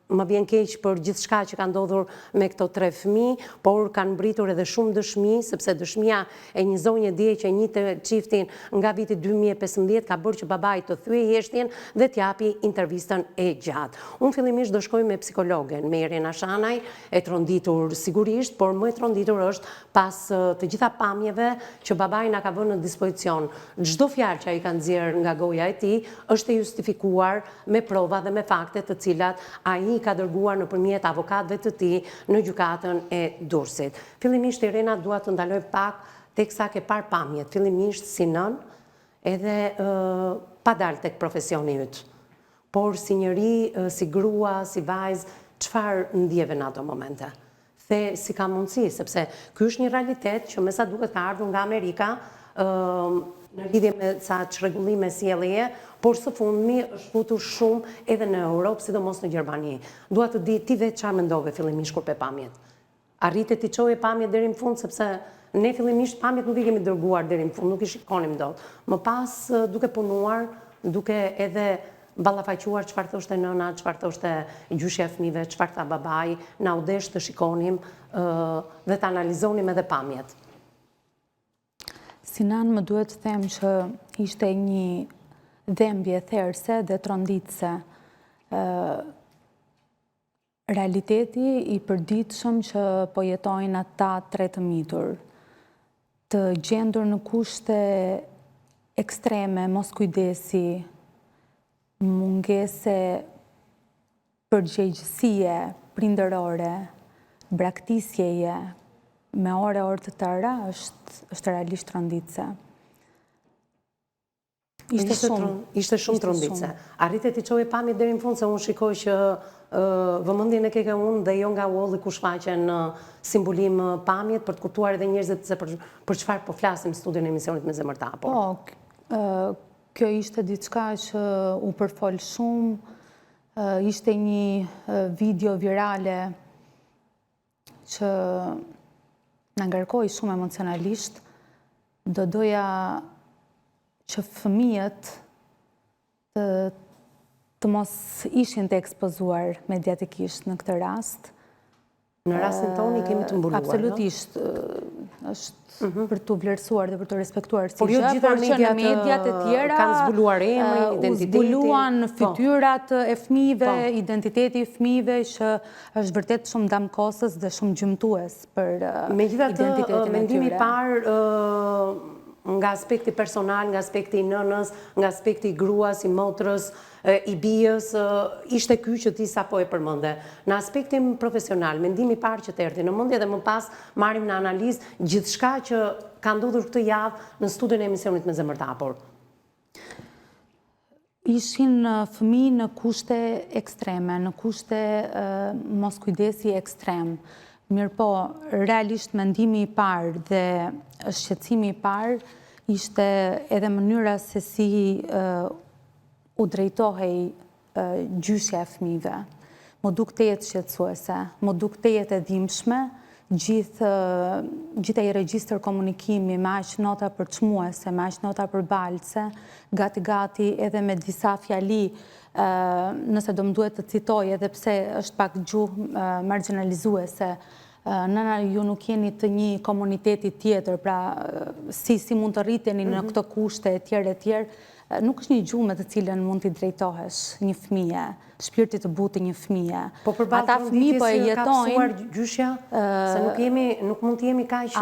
S1: Më vjen keq për gjithçka që ka ndodhur me këto tre fëmijë, por kanë mbërritur edhe shumë dëshmi, sepse dëshmia e një zonje dje që e njihte çiftin nga viti 2015 ka bërë që babai të thyejë heshtjen dhe të japi intervistën e gjatë. Unë fillimisht do shkoj me psikologen, me Irena Shanaj, e tronditur sigurisht, por më e tronditur është pas të gjitha pamjeve që babai na ka vënë në dispozicion. Çdo fjalë që ai ka nxjerrë nga goja e tij është e justifikuar me prova dhe me fakte të cilat ai i ka dërguar nëpërmjet avokatëve të tij në gjykatën e Durrësit. Fillimisht Irena dua të ndaloj pak teksa ke parë pamjet, fillimisht si nënë edhe pa dalë tek profesioni yt. Por si njeri, si grua, si vajzë, çfarë ndjeve në ato momente? The si ka mundësi, sepse ky është një realitet që me sa duket ka ardhur nga Amerika, në lidhje me ca çrregullime sjelljeje, por së fundmi është futur shumë edhe në Europë, sidomos në Gjermani. Dua të di ti vetë çfarë mendove fillimisht kur pe pamjet. Arrite t'i çoje pamjet deri në fund sepse ne fillimisht pamjet nuk i kemi dërguar deri në fund, nuk i shikonim dot. Më pas duke punuar, duke edhe Ballafaquar çfarë thoshte nëna, çfarë thoshte gjyshja e fëmijëve, çfarë tha babai, na u desh të shikonim dhe të analizonim edhe pamjet.
S3: Si nanë më duhet të them që ishte një dhembje therëse dhe tronditëse. Realiteti i përditshëm që po jetojnë ata tre të mitur, të gjendur në kushte ekstreme, moskujdesi, mungese përgjegjësie prindërore, braktisjeje. me orë e orë të tëra, është, është realisht tronditëse.
S1: Ishte shumë, ishte shumë tronditëse. Arrite t'i çoje pamjet deri në fund se unë shikoj që vëmendjen e ke ke unë dhe jo nga wall-i ku shfaqen si mbulim pamjet për të kuptuar edhe njerëzit se për për çfarë po flasim në studion e emisionit me zemër të
S3: hapur. Po, kjo ishte diçka që u përfol shumë, ishte një video virale që na ngarkoi shumë emocionalisht, do doja që fëmijët të, të mos ishin të ekspozuar mediatikisht në këtë rast.
S1: Në rastin tonë i kemi të mbuluar,
S3: Absolutisht, është mhm. për t'u vlerësuar dhe për t'u respektuar
S1: si por jo gjë, por që në mediat e tjera kanë zbuluar emrin, identitetin.
S3: Zbuluan po. fytyrat e fëmijëve, po. identiteti i fëmijëve që është vërtet shumë damkosës dhe shumë gjymtues për
S1: identitetin e tyre. Megjithatë, mendimi i parë nga aspekti personal, nga aspekti i nënës, nga aspekti i gruas, i motrës, i bijës, ishte ky që ti sapo e përmende. Në aspektin profesional, mendimi i parë që të erdhi në mendje dhe më pas marrim në analizë gjithçka që ka ndodhur këtë javë në studion e emisionit me zemër të hapur.
S3: Ishin fëmijë në kushte ekstreme, në kushte moskujdesi ekstrem. Mirëpo, realisht mendimi i parë dhe shqetësimi i parë ishte edhe mënyra se si u drejtohej gjyshja e fëmijëve. M'u duk tejet shqetësuese, m'u duk tejet e dhimbshme, gjithë gjithë ai regjistër komunikimi me aq nota përçmuese, me aq nota përbaltëse, gati gati edhe me disa fjali, nëse do më duhet të citoj edhe pse është pak gjuhë margjinalizuese, nëna ju nuk jeni të një komuniteti tjetër, pra si si mund të rriteni në mhm. këto kushte etj etj, Nuk është një gjuhë me të cilën mund t'i drejtohesh një fëmije, shpirtit të butë të një
S1: fëmije. Po përballë Ata fëmijë po e jetojnë gjyshja, se nuk jemi, nuk mund të jemi kaq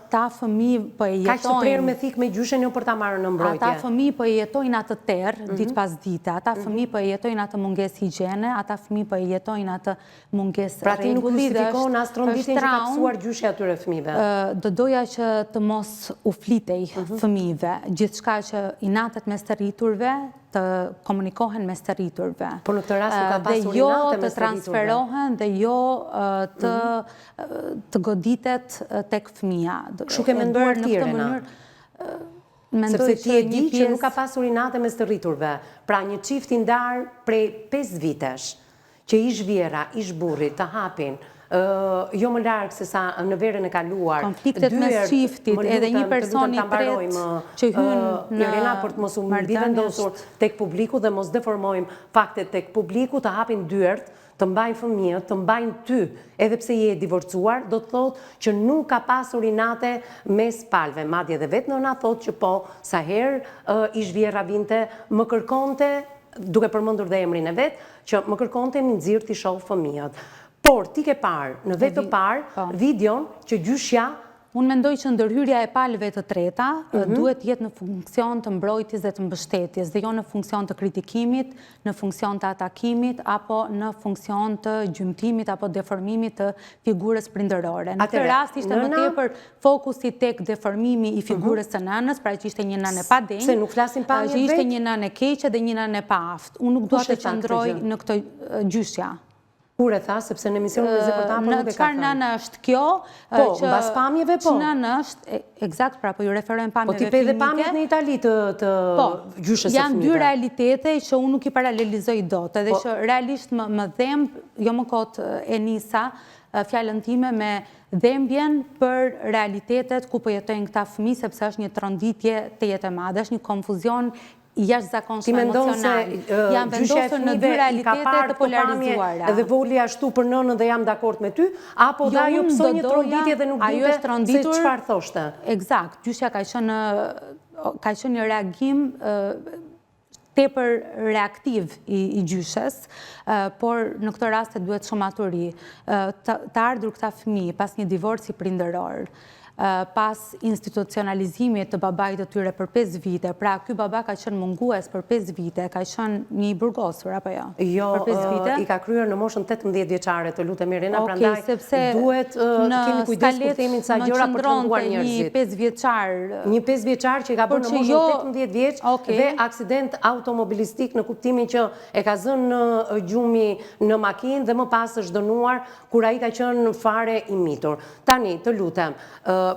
S3: Ata fëmijë po e jetojnë.
S1: Kaq të prerë me thikë me gjyshen jo për ta marrë në mbrojtje.
S3: Ata fëmijë po e jetojnë atë terr mhm. ditë pas dite. Ata mhm. fëmijë po e jetojnë atë mungesë higjiene, ata fëmijë po e jetojnë atë
S1: mungesë Pra ti nuk justifikon as tronditjen që ka pësuar gjyshja e atyre
S3: fëmijëve. Do doja që të mos u flitej mhm. fëmijëve, gjithçka që inatet mes të rriturve, të komunikohen mes të
S1: rriturve. Po në këtë rast nuk ka pasur jo
S3: inate mes të rriturve. Dhe jo të transferohen dhe jo të mhm. të goditet tek fëmija.
S1: Kështu ke menduar ti, Irena? Sepse ti e di që nuk ka pasur inate mes të rriturve. Pra një çift i ndarë prej 5 vitesh, që ish vjehrra, ish burri të hapin, jo më larg se sa në verën e kaluar,
S3: konfliktet mes çiftit, edhe një person i tretë që hyn
S1: në Irena për të mos u mbivendosur tek publiku dhe mos deformojmë faktet tek publiku, të hapin dyert, të mbajnë fëmijët, të mbajnë ty, edhe pse je e divorcuar, do të thotë që nuk ka pasur inate mes palëve. Madje edhe vetë nëna thotë që po, sa herë ish vjehrra vinte, më kërkonte, duke përmendur dhe emrin e vet, që më kërkonte m'i nxirr t'i shoh fëmijët. Por ti ke parë në vetë të parë po. videon që gjyshja
S3: Unë mendoj që ndërhyrja e palëve të treta mhm. duhet të jetë në funksion të mbrojtjes dhe të mbështetjes, dhe jo në funksion të kritikimit, në funksion të atakimit, apo në funksion të gjymtimit apo deformimit të figurës prindërore. Në këtë rast ishte më tepër fokusi tek deformimi i figurës së nënës, pra që ishte një nënë e
S1: padenjë. Se nuk flasim
S3: pamjet vetë? Që ishte një nënë e keqe dhe një nënë e paaftë. Unë nuk dua të qëndroj në këtë gjyshja.
S1: Kur e tha, sepse në emisionin Me Zemër të Hapur nuk e ka thënë.
S3: Çfarë nënë është kjo?
S1: Po, mbas pamjeve po.
S3: Ç'nënë është, ekzakt, pra po ju referohem pamjeve
S1: filmike. Po ti pe dhe pamjet në Itali të të po, gjyshes së
S3: fëmijëve. Janë dy realitete që unë nuk i paralelizoj dot, edhe po. që realisht më më dhemb, jo më kot e nisa fjalën time me dhembjen për realitetet ku po jetojnë këta fëmijë sepse është një tronditje tejet e madhe, është një konfuzion i jashtëzakonshëm
S1: emocional.
S3: Janë vendosur në dy realitete të polarizuara.
S1: Dhe voli ashtu për nënën dhe jam dakord me ty, apo dhe jo, ajo pësoi një tronditje dhe nuk dinte se çfarë thoshte.
S3: Ekzakt, gjyshja ka qenë ka qenë një reagim tepër reaktiv i gjyshes, por në këto raste duhet shumë maturi. Të ardhur këta fëmijë pas një divorci prindëror. pas institucionalizimit të babait të tyre për 5 vite, pra ky baba ka qenë mungues për 5 vite, ka qenë një i burgosur, apo jo?
S1: Jo,
S3: për 5 vite?
S1: i ka kryer në moshën 18 vjeçare, të lutem Irena, prandaj duhet të kemi kujdes kur themi ca gjëra për të lënduar njerëzit.
S3: Një 5 vjeçar...
S1: Një 5 vjeçar që i ka bërë në moshën 18 vjeç dhe aksident automobilistik në kuptimin që e ka zënë gjumi në makinë dhe më pas është dënuar kur ai ka qenë fare i mitur. Tani, të lutem,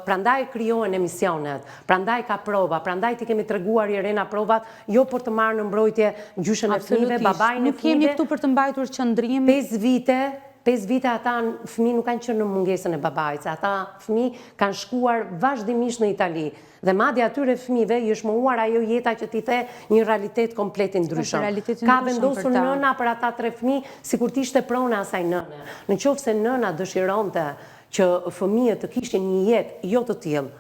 S1: prandaj krijohen emisionet, prandaj ka prova, prandaj t'i kemi treguar Irena provat, jo për të marrë në mbrojtje gjyshen e fëmijëve, babain e fëmijëve.
S3: Nuk jemi këtu për të mbajtur qëndrim.
S1: 5 vite, 5 vite ata fëmijë nuk kanë qenë në mungesën e babait, se ata fëmijë kanë shkuar vazhdimisht në Itali. Dhe madje atyre fëmijëve i është mohuar ajo jeta që ti the një realitet komplet i ndryshëm. Ka vendosur nëna për ata tre fëmijë sikur të ishte prona e asaj nëne. Në qoftë se nëna dëshironte që fëmijët të kishin një jetë jo të tillë,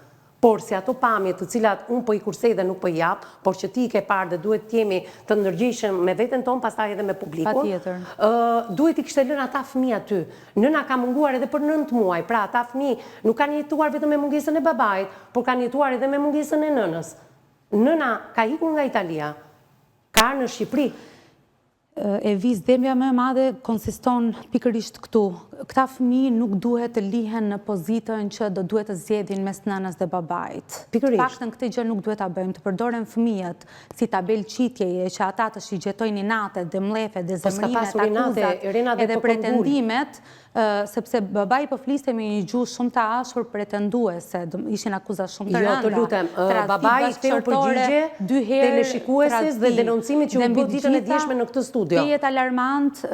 S1: por si ato pamje të cilat unë po i kursej dhe nuk po i jap, por që ti i ke parë dhe duhet të jemi të ndërgjegjshëm me veten tonë, pastaj edhe me publikun, duhet t'i kishte lënë ata fëmijë aty. Nëna ka munguar edhe për nëntë muaj, pra ata fëmijë nuk kanë jetuar vetëm me mungesën e babait, por kanë jetuar edhe me mungesën e nënës. Nëna ka ikur nga Italia, ka ardhur në Shqipëri.
S3: Evis, dhembja më e madhe konsiston pikërisht këtu. Këta fëmijë nuk duhet të lihen në pozitën që do duhet të zgjedhin mes nënës dhe babait.
S1: Pikërisht.
S3: Të paktën këtë gjë nuk duhet ta bëjmë, të përdoren fëmijët si tabelë qitjeje që ata të shigjetojnë inatet dhe mllefet dhe
S1: po
S3: zemërimet, akuzat edhe
S1: po
S3: pretendimet, sepse babai po fliste me një gjuhë shumë të ashpër pretenduese, ishin akuza shumë të
S1: jo,
S3: rënda.
S1: Jo, të lutem, babai i ktheu përgjigje teleshikueses dhe denoncimit që u bë ditën e djeshme në këtë studio.
S3: Tejet alarmant,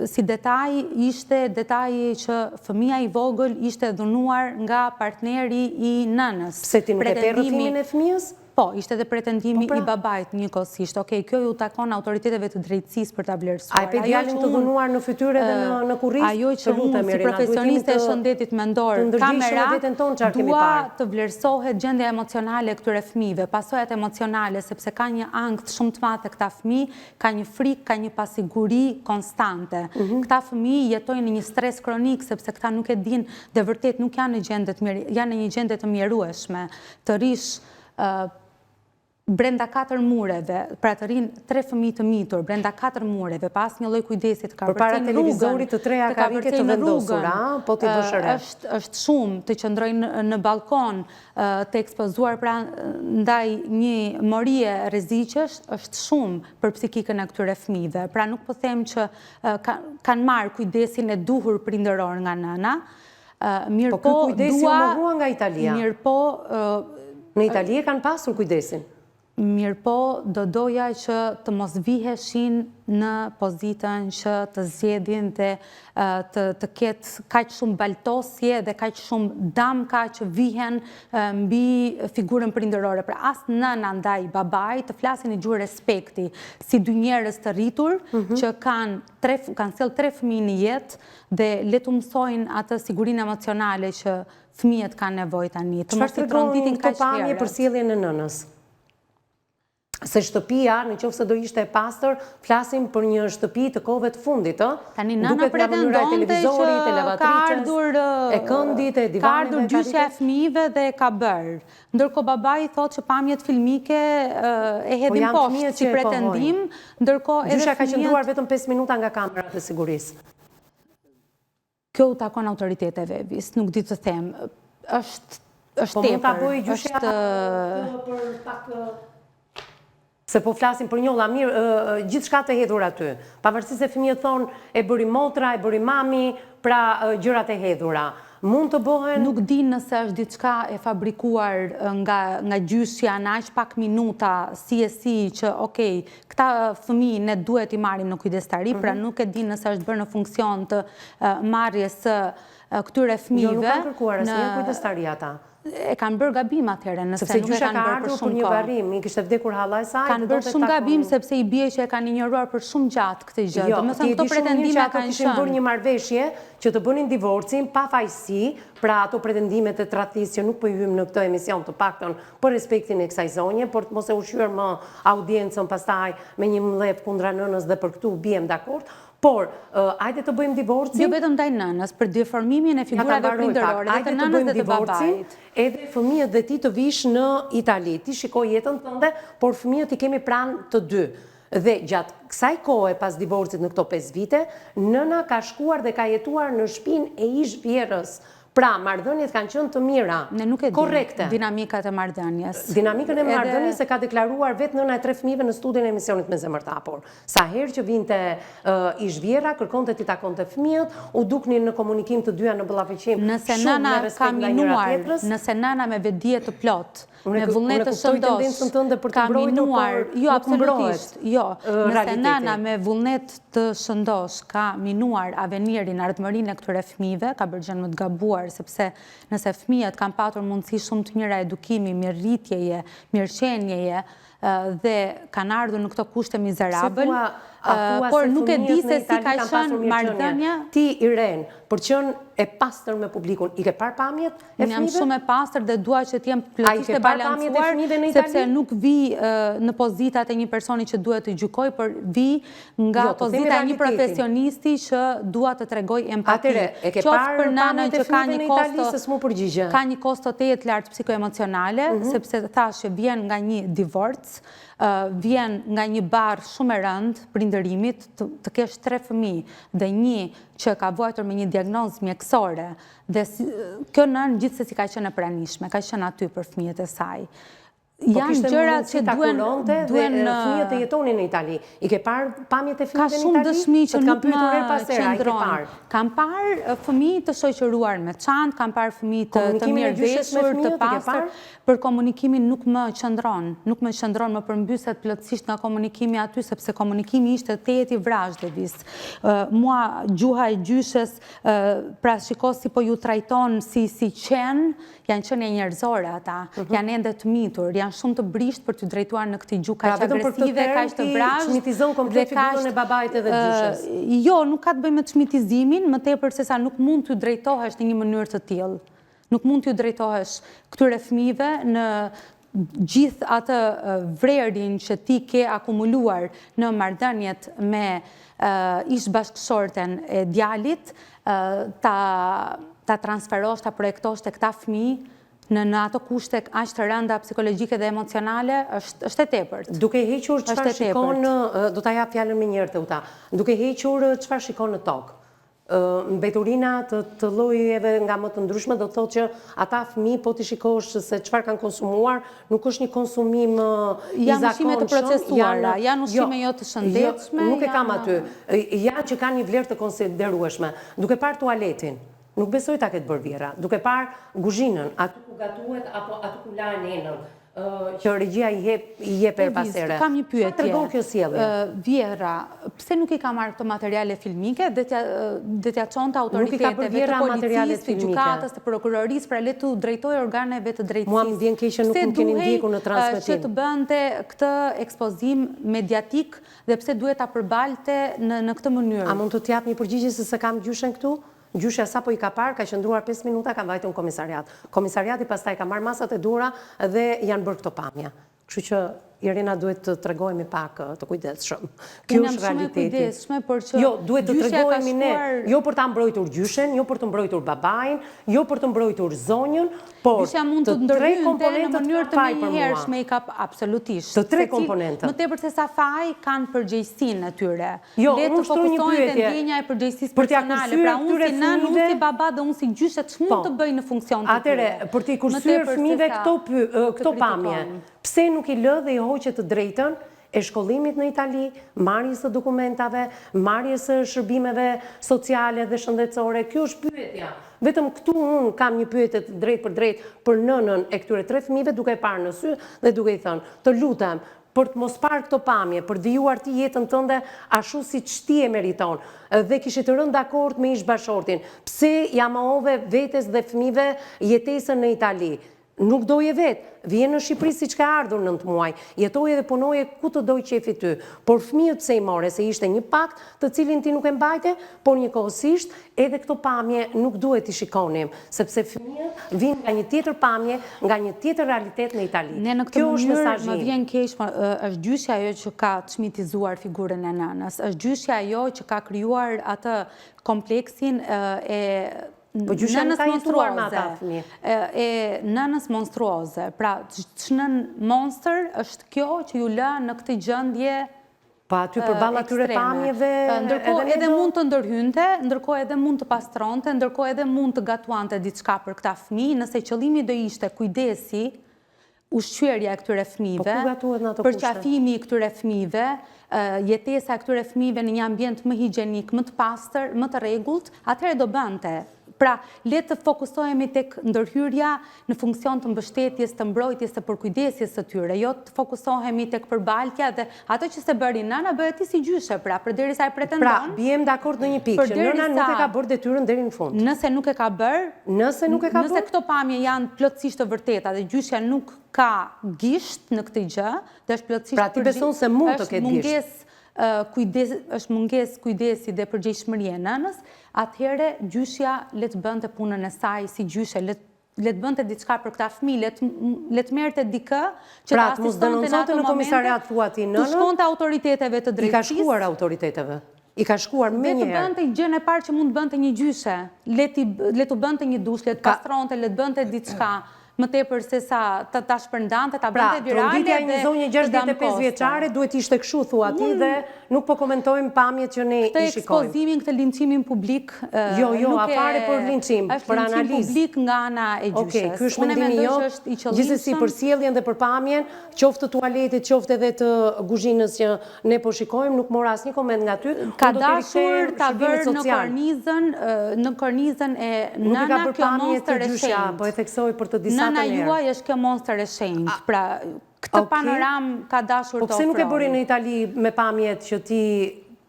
S3: si detaj, ishte detaji që fëmija i vogël ishte dhunuar nga partneri i nënës.
S1: Pse ti nuk e pe rrëfimin e fëmijës?
S3: Po, ishte edhe pretendimi
S1: po pra.
S3: i babait njëkohësisht. Okej, kjo ju takon autoriteteve të drejtësisë për ta vlerësuar.
S1: A e pe djalin të dhunuar në fytyrë edhe në kurriz?
S3: Ajo që unë si profesioniste e shëndetit mendor kam merak, dua të vlerësohet gjendja emocionale e këtyre fëmijëve, pasojat emocionale, sepse ka një ankth shumë të madh te këta fëmijë, ka një frikë, ka një pasiguri konstante. Mhm. Këta fëmijë jetojnë në një stres kronik sepse këta nuk e dinë dhe vërtet nuk janë në gjendje të mirë, janë në një gjendje të mjerueshme. Të rrish brenda katër mureve, pra të rrinë tre fëmijë të mitur brenda katër mureve, pa asnjë lloj kujdesi të
S1: Përpara
S3: kapërcejnë rrugën,
S1: televizorit të treja
S3: të
S1: karrike të
S3: kapërcejnë
S1: vendosura,
S3: rrugën,
S1: po t'i vësh re.
S3: është është shumë të qëndrojnë në ballkon, të ekspozuar pra ndaj një morie rreziqesh, është shumë për psikikën e këtyre fëmijëve. Pra nuk po them që kanë marrë kujdesin e duhur prindëror nga nëna,
S1: Po ky kujdesi u mohua nga Italia.
S3: Mirëpo...
S1: Në Itali e kanë pasur kujdesin.
S3: Mirëpo, do doja që të mos viheshin në pozitën që të zgjedhin dhe të, të ketë kaq shumë baltosje dhe kaq shumë damka që vihen mbi figurën prindërore. Pra as nëna ndaj babait të flasin në gjuhë respekti, si dy njerëz të rritur mhm. që kanë tre kanë sjellë tre fëmijë në jetë Dhe le t'u mësojnë atë sigurinë emocionale që fëmijët kanë nevojë tani, të mos i tronditin
S1: kaq herët. Çfarë tregon këto pamje për sjelljen e nënës? Se shtëpia, në qoftë se do ishte e pastër, flasim për një shtëpi të kohëve të fundit, ë?
S3: Tani nëna pretendonte që ka ardhur
S1: e këndit, e divaneve,
S3: ka ardhur gjyshja e fëmijëve dhe e ka bërë. Ndërkohë babai thotë që pamjet filmike e
S1: po
S3: hedhin poshtë si pretendim, ndërkohë edhe
S1: Gjyshja ka qëndruar vetëm 5 minuta nga kamerat e sigurisë.
S3: Kjo u takon autoriteteve, Evis, nuk di të them. Është është
S1: po mund ta
S3: tepër,
S1: bëjë gjyshja
S3: është
S1: për pak se po flasim për njolla, mirë, gjithçka të hedhur aty. Pavarësisht se fëmijët thonë e bëri motra, e bëri mami, pra gjërat e hedhura. Mund të bëhen
S3: Nuk di nëse është diçka e fabrikuar nga nga gjyshja në aq pak minuta, si e si që ok, këta fëmijë ne duhet t'i marrim në kujdestari, pra mhm. nuk e di nëse është bërë në funksion të marrjes së këtyre fëmijëve.
S1: Jo, nuk kanë kërkuar asnjëherë kujdestari ata
S3: e kanë bërë gabim atëherë, nëse nuk e kanë bërë për shumë
S1: kohë. Sepse gjyshja ka ardhur për një varrim, i kishte vdekur halla e saj.
S3: Kanë bërë shumë gabim sepse i bie që e kanë injoruar për shumë gjatë këtë gjë.
S1: Jo, ti e di shumë mirë që ato kishin bërë një marrëveshje që të bënin divorcin pa fajësi, pra ato pretendimet e tradhtisë që nuk po i hyjmë në këtë emision të paktën për respektin e kësaj zonje, për të mos e ushqyer më audiencën pastaj me një mllef kundra nënës dhe për këtu biem dakord, Por, ajde të bëjmë divorcin.
S3: Jo vetëm ndaj nënës, për deformimin e figurave prindërore, dhe të nënës dhe të babait.
S1: Edhe fëmijët dhe ti të vish në Itali. Ti shiko jetën tënde, por fëmijët i kemi pranë të dy. Dhe gjatë kësaj kohe pas divorcit në këto 5 vite, nëna ka shkuar dhe ka jetuar në shpinë e ish vjehrrës. Pra, marrëdhëniet kanë qenë të mira,
S3: Ne nuk e dimë dinamikat e marrëdhënies.
S1: Dinamikën e marrëdhënies e ka deklaruar vetë nëna e tre fëmijëve në studion e emisionit Me Zemër të Hapur. Sa herë që vinte ish vjehrra, kërkonte t'i takonte fëmijët, u duknin në komunikim të dyja në ballafaqim shumë me respekt ndaj njëra-tjetrës.
S3: Nëse nëna me vetëdije të plotë, me vullnet të shëndoshë, ka minuar, jo, absolutisht, jo, nëse nëna me vullnet të shëndoshë ka minuar avenirin, ardhmërinë e këtyre fëmijëve, ka bërë gjënë më të gabuar, sepse nëse fëmijët kanë patur mundësi shumë të mira edukimi, mirërritjeje, mirëqenieje, dhe kanë ardhur në këto kushte mizerabël, por nuk e di se si ka qenë marrëdhënia.
S1: Ti, Irenë, për të qenë e pastër me publikun, i ke parë pamjet e
S3: fëmijëve? Unë jam shumë e pastër dhe dua që të jem plotësisht e balancuar, sepse nuk vij në pozitat e një personi që duhet të gjykoj, por vij nga jo, pozita e një profesionisti që dua të tregoj empati.
S1: Atëherë, e ke parë pamjet e fëmijëve në Itali, se s'm'u përgjigje?
S3: Ka një kosto tejet të lartë psikoemocionale, mhm. sepse thashë që vjen nga një divorc, vjen nga një barrë shumë e rëndë prindërimit, të kesh tre fëmijë dhe një që ka vuajtur me një diagnozë mjekësore dhe kjo nënë gjithsesi ka qenë e pranishme, ka qenë aty për fëmijët e saj.
S1: Po janë gjëra që duhen duhen fëmijët të jetonin në Itali. I ke parë pamjet e fëmijëve në Itali?
S3: Ka shumë dëshmi që nuk më qëndrojnë. Kam parë fëmijë të shoqëruar me çantë, kam parë fëmijë të të mirëveshur, të pastër. Për komunikimin nuk më qëndron, nuk më qëndron, më përmbyset plotësisht nga komunikimi aty sepse komunikimi ishte tejet i vrazhdë Evis. Mua gjuha e gjyshes, pra shiko si po ju trajton si si qen, Janë qenie njerëzore ata, mhm. janë ende të mitur, janë shumë të brishtë për t'u drejtuar në këtë gjuhë pra, kaq agresive, kaq të
S1: vrazhdë. Çmitizon komplet figurën e babait edhe gjyshes.
S3: Jo, nuk ka të bëjë me çmitizimin, më tepër sesa nuk mund t'u drejtohesh në një mënyrë të tillë. Nuk mund t'u drejtohesh këtyre fëmijëve në gjithë atë vrerin që ti ke akumuluar në marrëdhëniet me ish bashkëshorten e djalit, ta ta transferosh, ta projektosh te këta fëmijë në në ato kushte aq të rënda psikologjike dhe emocionale, është është e
S1: tepërt. Duke hequr çfarë shikon, do ta jap fjalën menjëherë Teuta. Duke hequr çfarë shikon në tokë. Mbeturina të të llojeve nga më të ndryshme do të thotë që ata fëmijë po t'i shikosh se çfarë kanë konsumuar, nuk është një konsumim i zakonshëm.
S3: Janë ushqime të procesuara, janë ushqime jo të shëndetshme.
S1: Nuk e kam aty. Ja që kanë një vlerë të konsiderueshme. Duke parë tualetin, nuk besoj ta ketë bërë vjehrra. Duke parë guzhinën, aty ku gatuhet apo aty ku lahen enët, që regjia i jep i jep herë pas here.
S3: Kam një pyetje.
S1: Çfarë tregon kjo
S3: sjellje? Vjehrra, pse nuk i ka marrë këto materiale filmike dhe t'ia dhe t'ia çonte autoriteteve të policisë, të gjykatës, të prokurorisë, pra le t'u drejtohej organeve të drejtësisë.
S1: Mua më vjen keq që nuk më keni ndjekur në
S3: transmetim. Pse duhej që të bënte këtë ekspozim mediatik dhe pse duhet ta përbalte në në këtë mënyrë?
S1: A mund të të jap një përgjigje se s'e kam gjyshen këtu? Gjyshja sapo i ka parë, ka qëndruar 5 minuta, ka vajtur në komisariat. Komisariati pastaj ka marrë masat e duhura dhe janë bërë këto pamje. Kështu që Irena duhet të tregohemi pak të kujdesshëm.
S3: Kjo është realiteti. Unë jam shumë e kujdesshme, por që
S1: Jo, duhet të tregohemi ne, jo për ta mbrojtur gjyshen, jo për të mbrojtur babain, jo për të mbrojtur zonjën, por
S3: Gjyshja mund të tre komponentët në mënyrë të menjëhershme i ka absolutisht.
S1: Të tre komponentët.
S3: Më tepër se sa faj kanë përgjegjësinë e tyre.
S1: Jo, Le të fokusohen
S3: te ndjenja e përgjegjësisë personale. Pra unë si nënë, unë si baba dhe unë si gjyshe ç'mund po. të bëj në funksion të
S1: tyre. Atëherë, për t'i kursyer fëmijëve këto këto pamje, pse nuk i lë dhe i hoqe të drejtën e shkollimit në Itali, marrjes së dokumentave, marrjes së shërbimeve sociale dhe shëndetësore? Kjo është pyetja. Vetëm këtu unë kam një pyetje të drejtpërdrejtë për nënën e këtyre tre fëmijëve duke e parë në sy dhe duke i thënë, të lutem, për të mos parë këto pamje, për të vijuar ti jetën tënde ashtu siç ti e meriton, dhe kishit rënë dakord me ish-bashkëshortin, pse ia mohove vetes dhe fëmijëve jetesën në Itali? Nuk doje vetë, vije në Shqipëri siç ke ardhur nëntë muaj, jetoje dhe punoje ku të dojë qejfi ty, por fëmijët pse i more, se ishte një pakt të cilin ti nuk e mbajte, por njëkohësisht edhe këto pamje nuk duhet t'i shikonim, sepse fëmijët vijnë nga një tjetër pamje, nga një tjetër realitet në Itali.
S3: Ne në këtë
S1: Kjo është
S3: mënyrë
S1: mesazhi
S3: më
S1: im.
S3: vjen keq, po, është gjyshja ajo që ka çmitizuar figurën e nënës, është gjyshja ajo që ka krijuar atë kompleksin e
S1: Po gjyshja nuk
S3: nënës
S1: ka jetuar me ata
S3: monstruoze.
S1: fëmijë.
S3: E nënës monstruoze. Pra, ç'nënë monstër është kjo që ju lë në këtë gjendje
S1: Po aty përballë atyre pamjeve
S3: Ndërkohë edhe mund të ndërhynte, ndërkohë edhe mund të pastronte, ndërkohë edhe mund të gatuante diçka për këta fëmijë, nëse qëllimi do ishte kujdesi, ushqyerja e këtyre
S1: Po
S3: fëmijëve,
S1: ku gatuhet në ato kushte?
S3: përqafimi i këtyre fëmijëve, jetesa e këtyre fëmijëve në një ambient më higjenik, më të pastër, më të rregullt, atëherë do bënte. Pra, le të fokusohemi tek ndërhyrja në funksion të mbështetjes, të mbrojtjes, të përkujdesjes së tyre, jo të fokusohemi tek përbaltja dhe ato që s'e bëri nëna, bëje ti si gjyshe, pra, përderisa e pretendon.
S1: Pra, biem dakord në një pikë, që nëna nuk e ka bërë detyrën deri në fund.
S3: Nëse nuk e ka bërë,
S1: Nëse nuk e ka bërë?
S3: Nëse këto pamje janë plotësisht të vërteta dhe gjyshja nuk ka gisht në këtë gjë, dhe është plotësisht
S1: Pra ti beson se mund të ketë gisht.
S3: Kujdes, është mungesë kujdesi dhe përgjegjshmërie e nënës, atëherë gjyshja le të bënte punën e saj si gjyshe, le le të bënte diçka për këta fëmijë, le të le të merrte dikë që
S1: pra,
S3: ta asistonte në ato
S1: momente,
S3: t'u shkonte autoriteteve të
S1: drejtësisë. I ka shkuar autoriteteve. I ka shkuar menjëherë.
S3: Le të bënte gjënë e parë që mund të bënte një gjyshe. Le t'i le t'u bënte një dush, le të pastronte, le të bënte diçka më tepër se sa ta ta shpërndante, ta
S1: pra,
S3: bënte virale
S1: dhe Pra, tronditja e një zonje 65 vjeçare duhet ishte kështu thua ti dhe nuk po komentojmë pamjet që ne i shikojmë.
S3: Këtë ekspozimin, këtë linçimin publik
S1: Jo, jo, afare për linçim, për analizë.
S3: Është linçim publik nga ana e gjyshes.
S1: Okej, ky është mendimi jot. Gjithsesi për sjelljen dhe për pamjen, qoftë të tualetit, qoftë edhe të guzhinës që Ne po shikojmë, nuk mora asnjë koment nga ty.
S3: Ka dashur ta vërë në kornizën, në kornizën e nëna kjo monstër e shenjtë.
S1: Po e theksoj për të disatën
S3: herë. Nëna juaj është kjo monstër e shenjtë. Pra, këtë panoramë ka dashur
S1: po
S3: të ofrojë.
S1: Po pse nuk e bëri në Itali me pamjet që ti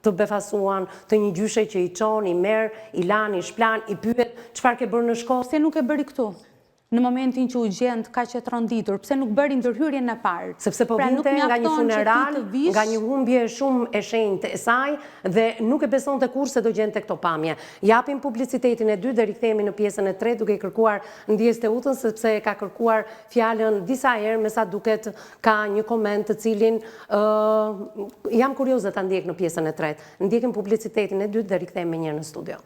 S1: të befasuan, të një gjyshe që i çon, i merr, i lan, i shplan, i pyet, çfarë ke bërë në shkollë?
S3: Pse nuk e bëri këtu? Në momentin që u gjend kaq e tronditur, pse nuk bëri ndërhyrjen e parë?
S1: Sepse po
S3: pra,
S1: vinte nga një funeral, nga një humbje shumë e shenjtë e saj dhe nuk e besonte kurrë se do gjente këto pamje. Japim publicitetin e dytë dhe rikthehemi në pjesën e tretë duke i kërkuar ndjesë Teutën sepse e ka kërkuar fjalën disa herë me sa duket ka një koment të cilin jam kurioze ta ndjek në pjesën e tretë. Ndjekim publicitetin e dytë dhe rikthehemi menjëherë në studio.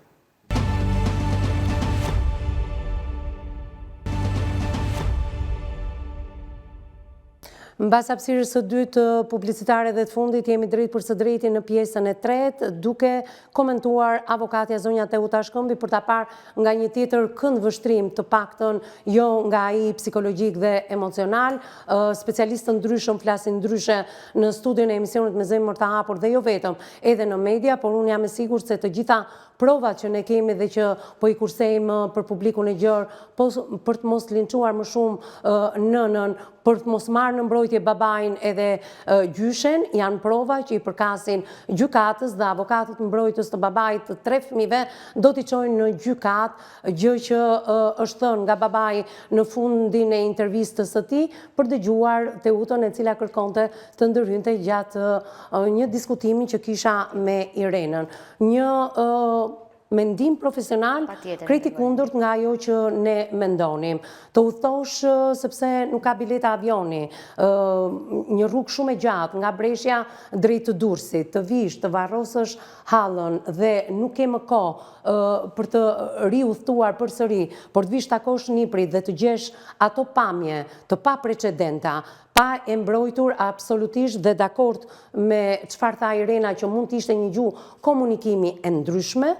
S1: Mbas hapësirës së dytë publicitare dhe të fundit, jemi drejtpërsëdrejti në pjesën e tretë, duke komentuar avokatja zonja Teuta Shkëmbi për ta parë nga një tjetër këndvështrim të paktën jo nga ai psikologjik dhe emocional, specialistë të ndryshëm flasin ndryshe në studion e emisionit me zemër të hapur dhe jo vetëm, edhe në media, por unë jam e sigurt se të gjitha Provat që ne kemi dhe që po i kursejmë për publikun e gjerë, po për të mos linçuar më shumë nënën, për të mos marrë në mbrojtje babain edhe gjyshen, janë prova që i përkasin gjykatës dhe avokatët mbrojtës të babait të tre fëmijëve do t'i çojnë në gjykatë, gjë që është thënë nga babai në fundin e intervistës së tij, për dëgjuar Teutën e cila kërkonte të ndërhynte gjatë një diskutimi që kisha me Irenën. Një mendim profesional krejt i kundërt nga ajo që ne mendonim. Të udhëtosh sepse nuk ka bileta avioni, një rrugë shumë e gjatë nga Breshja drejt të Durrësit, të vish, të varrosësh hallën dhe nuk ke më kohë për të riudhëtuar përsëri, por të vish takosh nipërit dhe të gjesh ato pamje të paprecedenta, pa e mbrojtur absolutisht dhe dakord me çfarë tha Irena që mund të ishte një gjuhë komunikimi e ndryshme,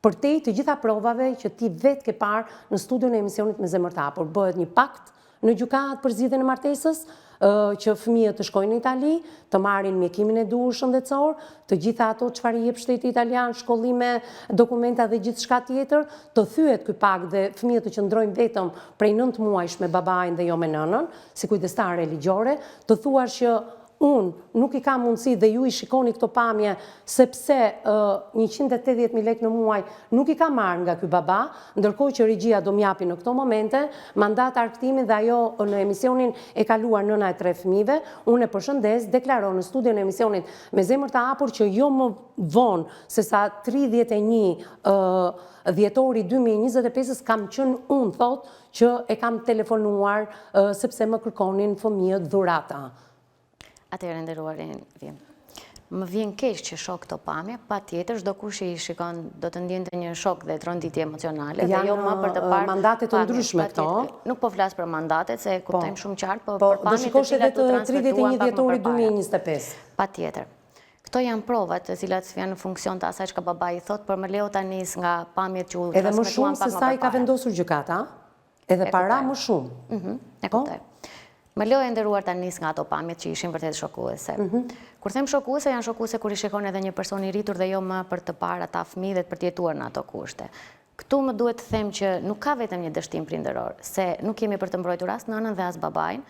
S1: përtej të gjitha provave që ti vetë ke parë në studion e emisionit me zemër të hapur. Bëhet një pakt në gjykatë për zgjidhjen e martesës, që fëmijët të shkojnë në Itali, të marrin mjekimin e duhur shëndetësor, të gjitha ato çfarë i jep shteti italian, shkollime, dokumenta dhe gjithçka tjetër, të thyhet ky pakt dhe fëmijët të qëndrojnë vetëm prej 9 muajsh me babain dhe jo me nënën, si kujdestare ligjore, të thuash që Unë nuk i kam mundësi dhe ju i shikoni këto pamje sepse 180.000 lekë në muaj nuk i kam marrë nga ky baba, ndërkohë që regjia do m'japi në këto momente mandat arkëtimin dhe ajo në emisionin e kaluar nëna e tre fëmijëve, unë e përshëndes, deklaron në studion e emisionit me zemër të hapur që jo më vonë se sa 31 dhjetori 2025-ës kam qenë unë, thotë, që e kam telefonuar sepse më kërkonin fëmijët dhurata.
S5: Atëherë e nderuar Evi. Më vjen keq që shoh këto pamje, patjetër çdokush që i shikon do të ndjente një shok dhe tronditje emocionale dhe jo më për të parë
S1: mandate të ndryshme këto.
S5: Nuk po flas për mandatet se e po. kuptojmë shumë qartë, po, po
S1: për pamjet të cilat u transmetuan pak më përpara. 2025.
S5: Patjetër. Këto janë provat të cilat janë në funksion të asaj çka babai thotë, por më lejo ta nis nga pamjet që u
S1: transmetuan pak më përpara. Edhe më shumë se sa i ka vendosur gjykata, edhe para më shumë.
S5: Mhm, e po? kuptoj. Më lejo e nderuar ta nis nga ato pamjet që ishin vërtet shokuese. Mhm. Kur them shokuese, janë shokuese kur i shikon edhe një person i rritur dhe jo më për të parë ata fëmijë dhe për të jetuar në ato kushte. Këtu më duhet të them që nuk ka vetëm një dështim prindëror, se nuk jemi për të mbrojtur as nënën dhe as babain,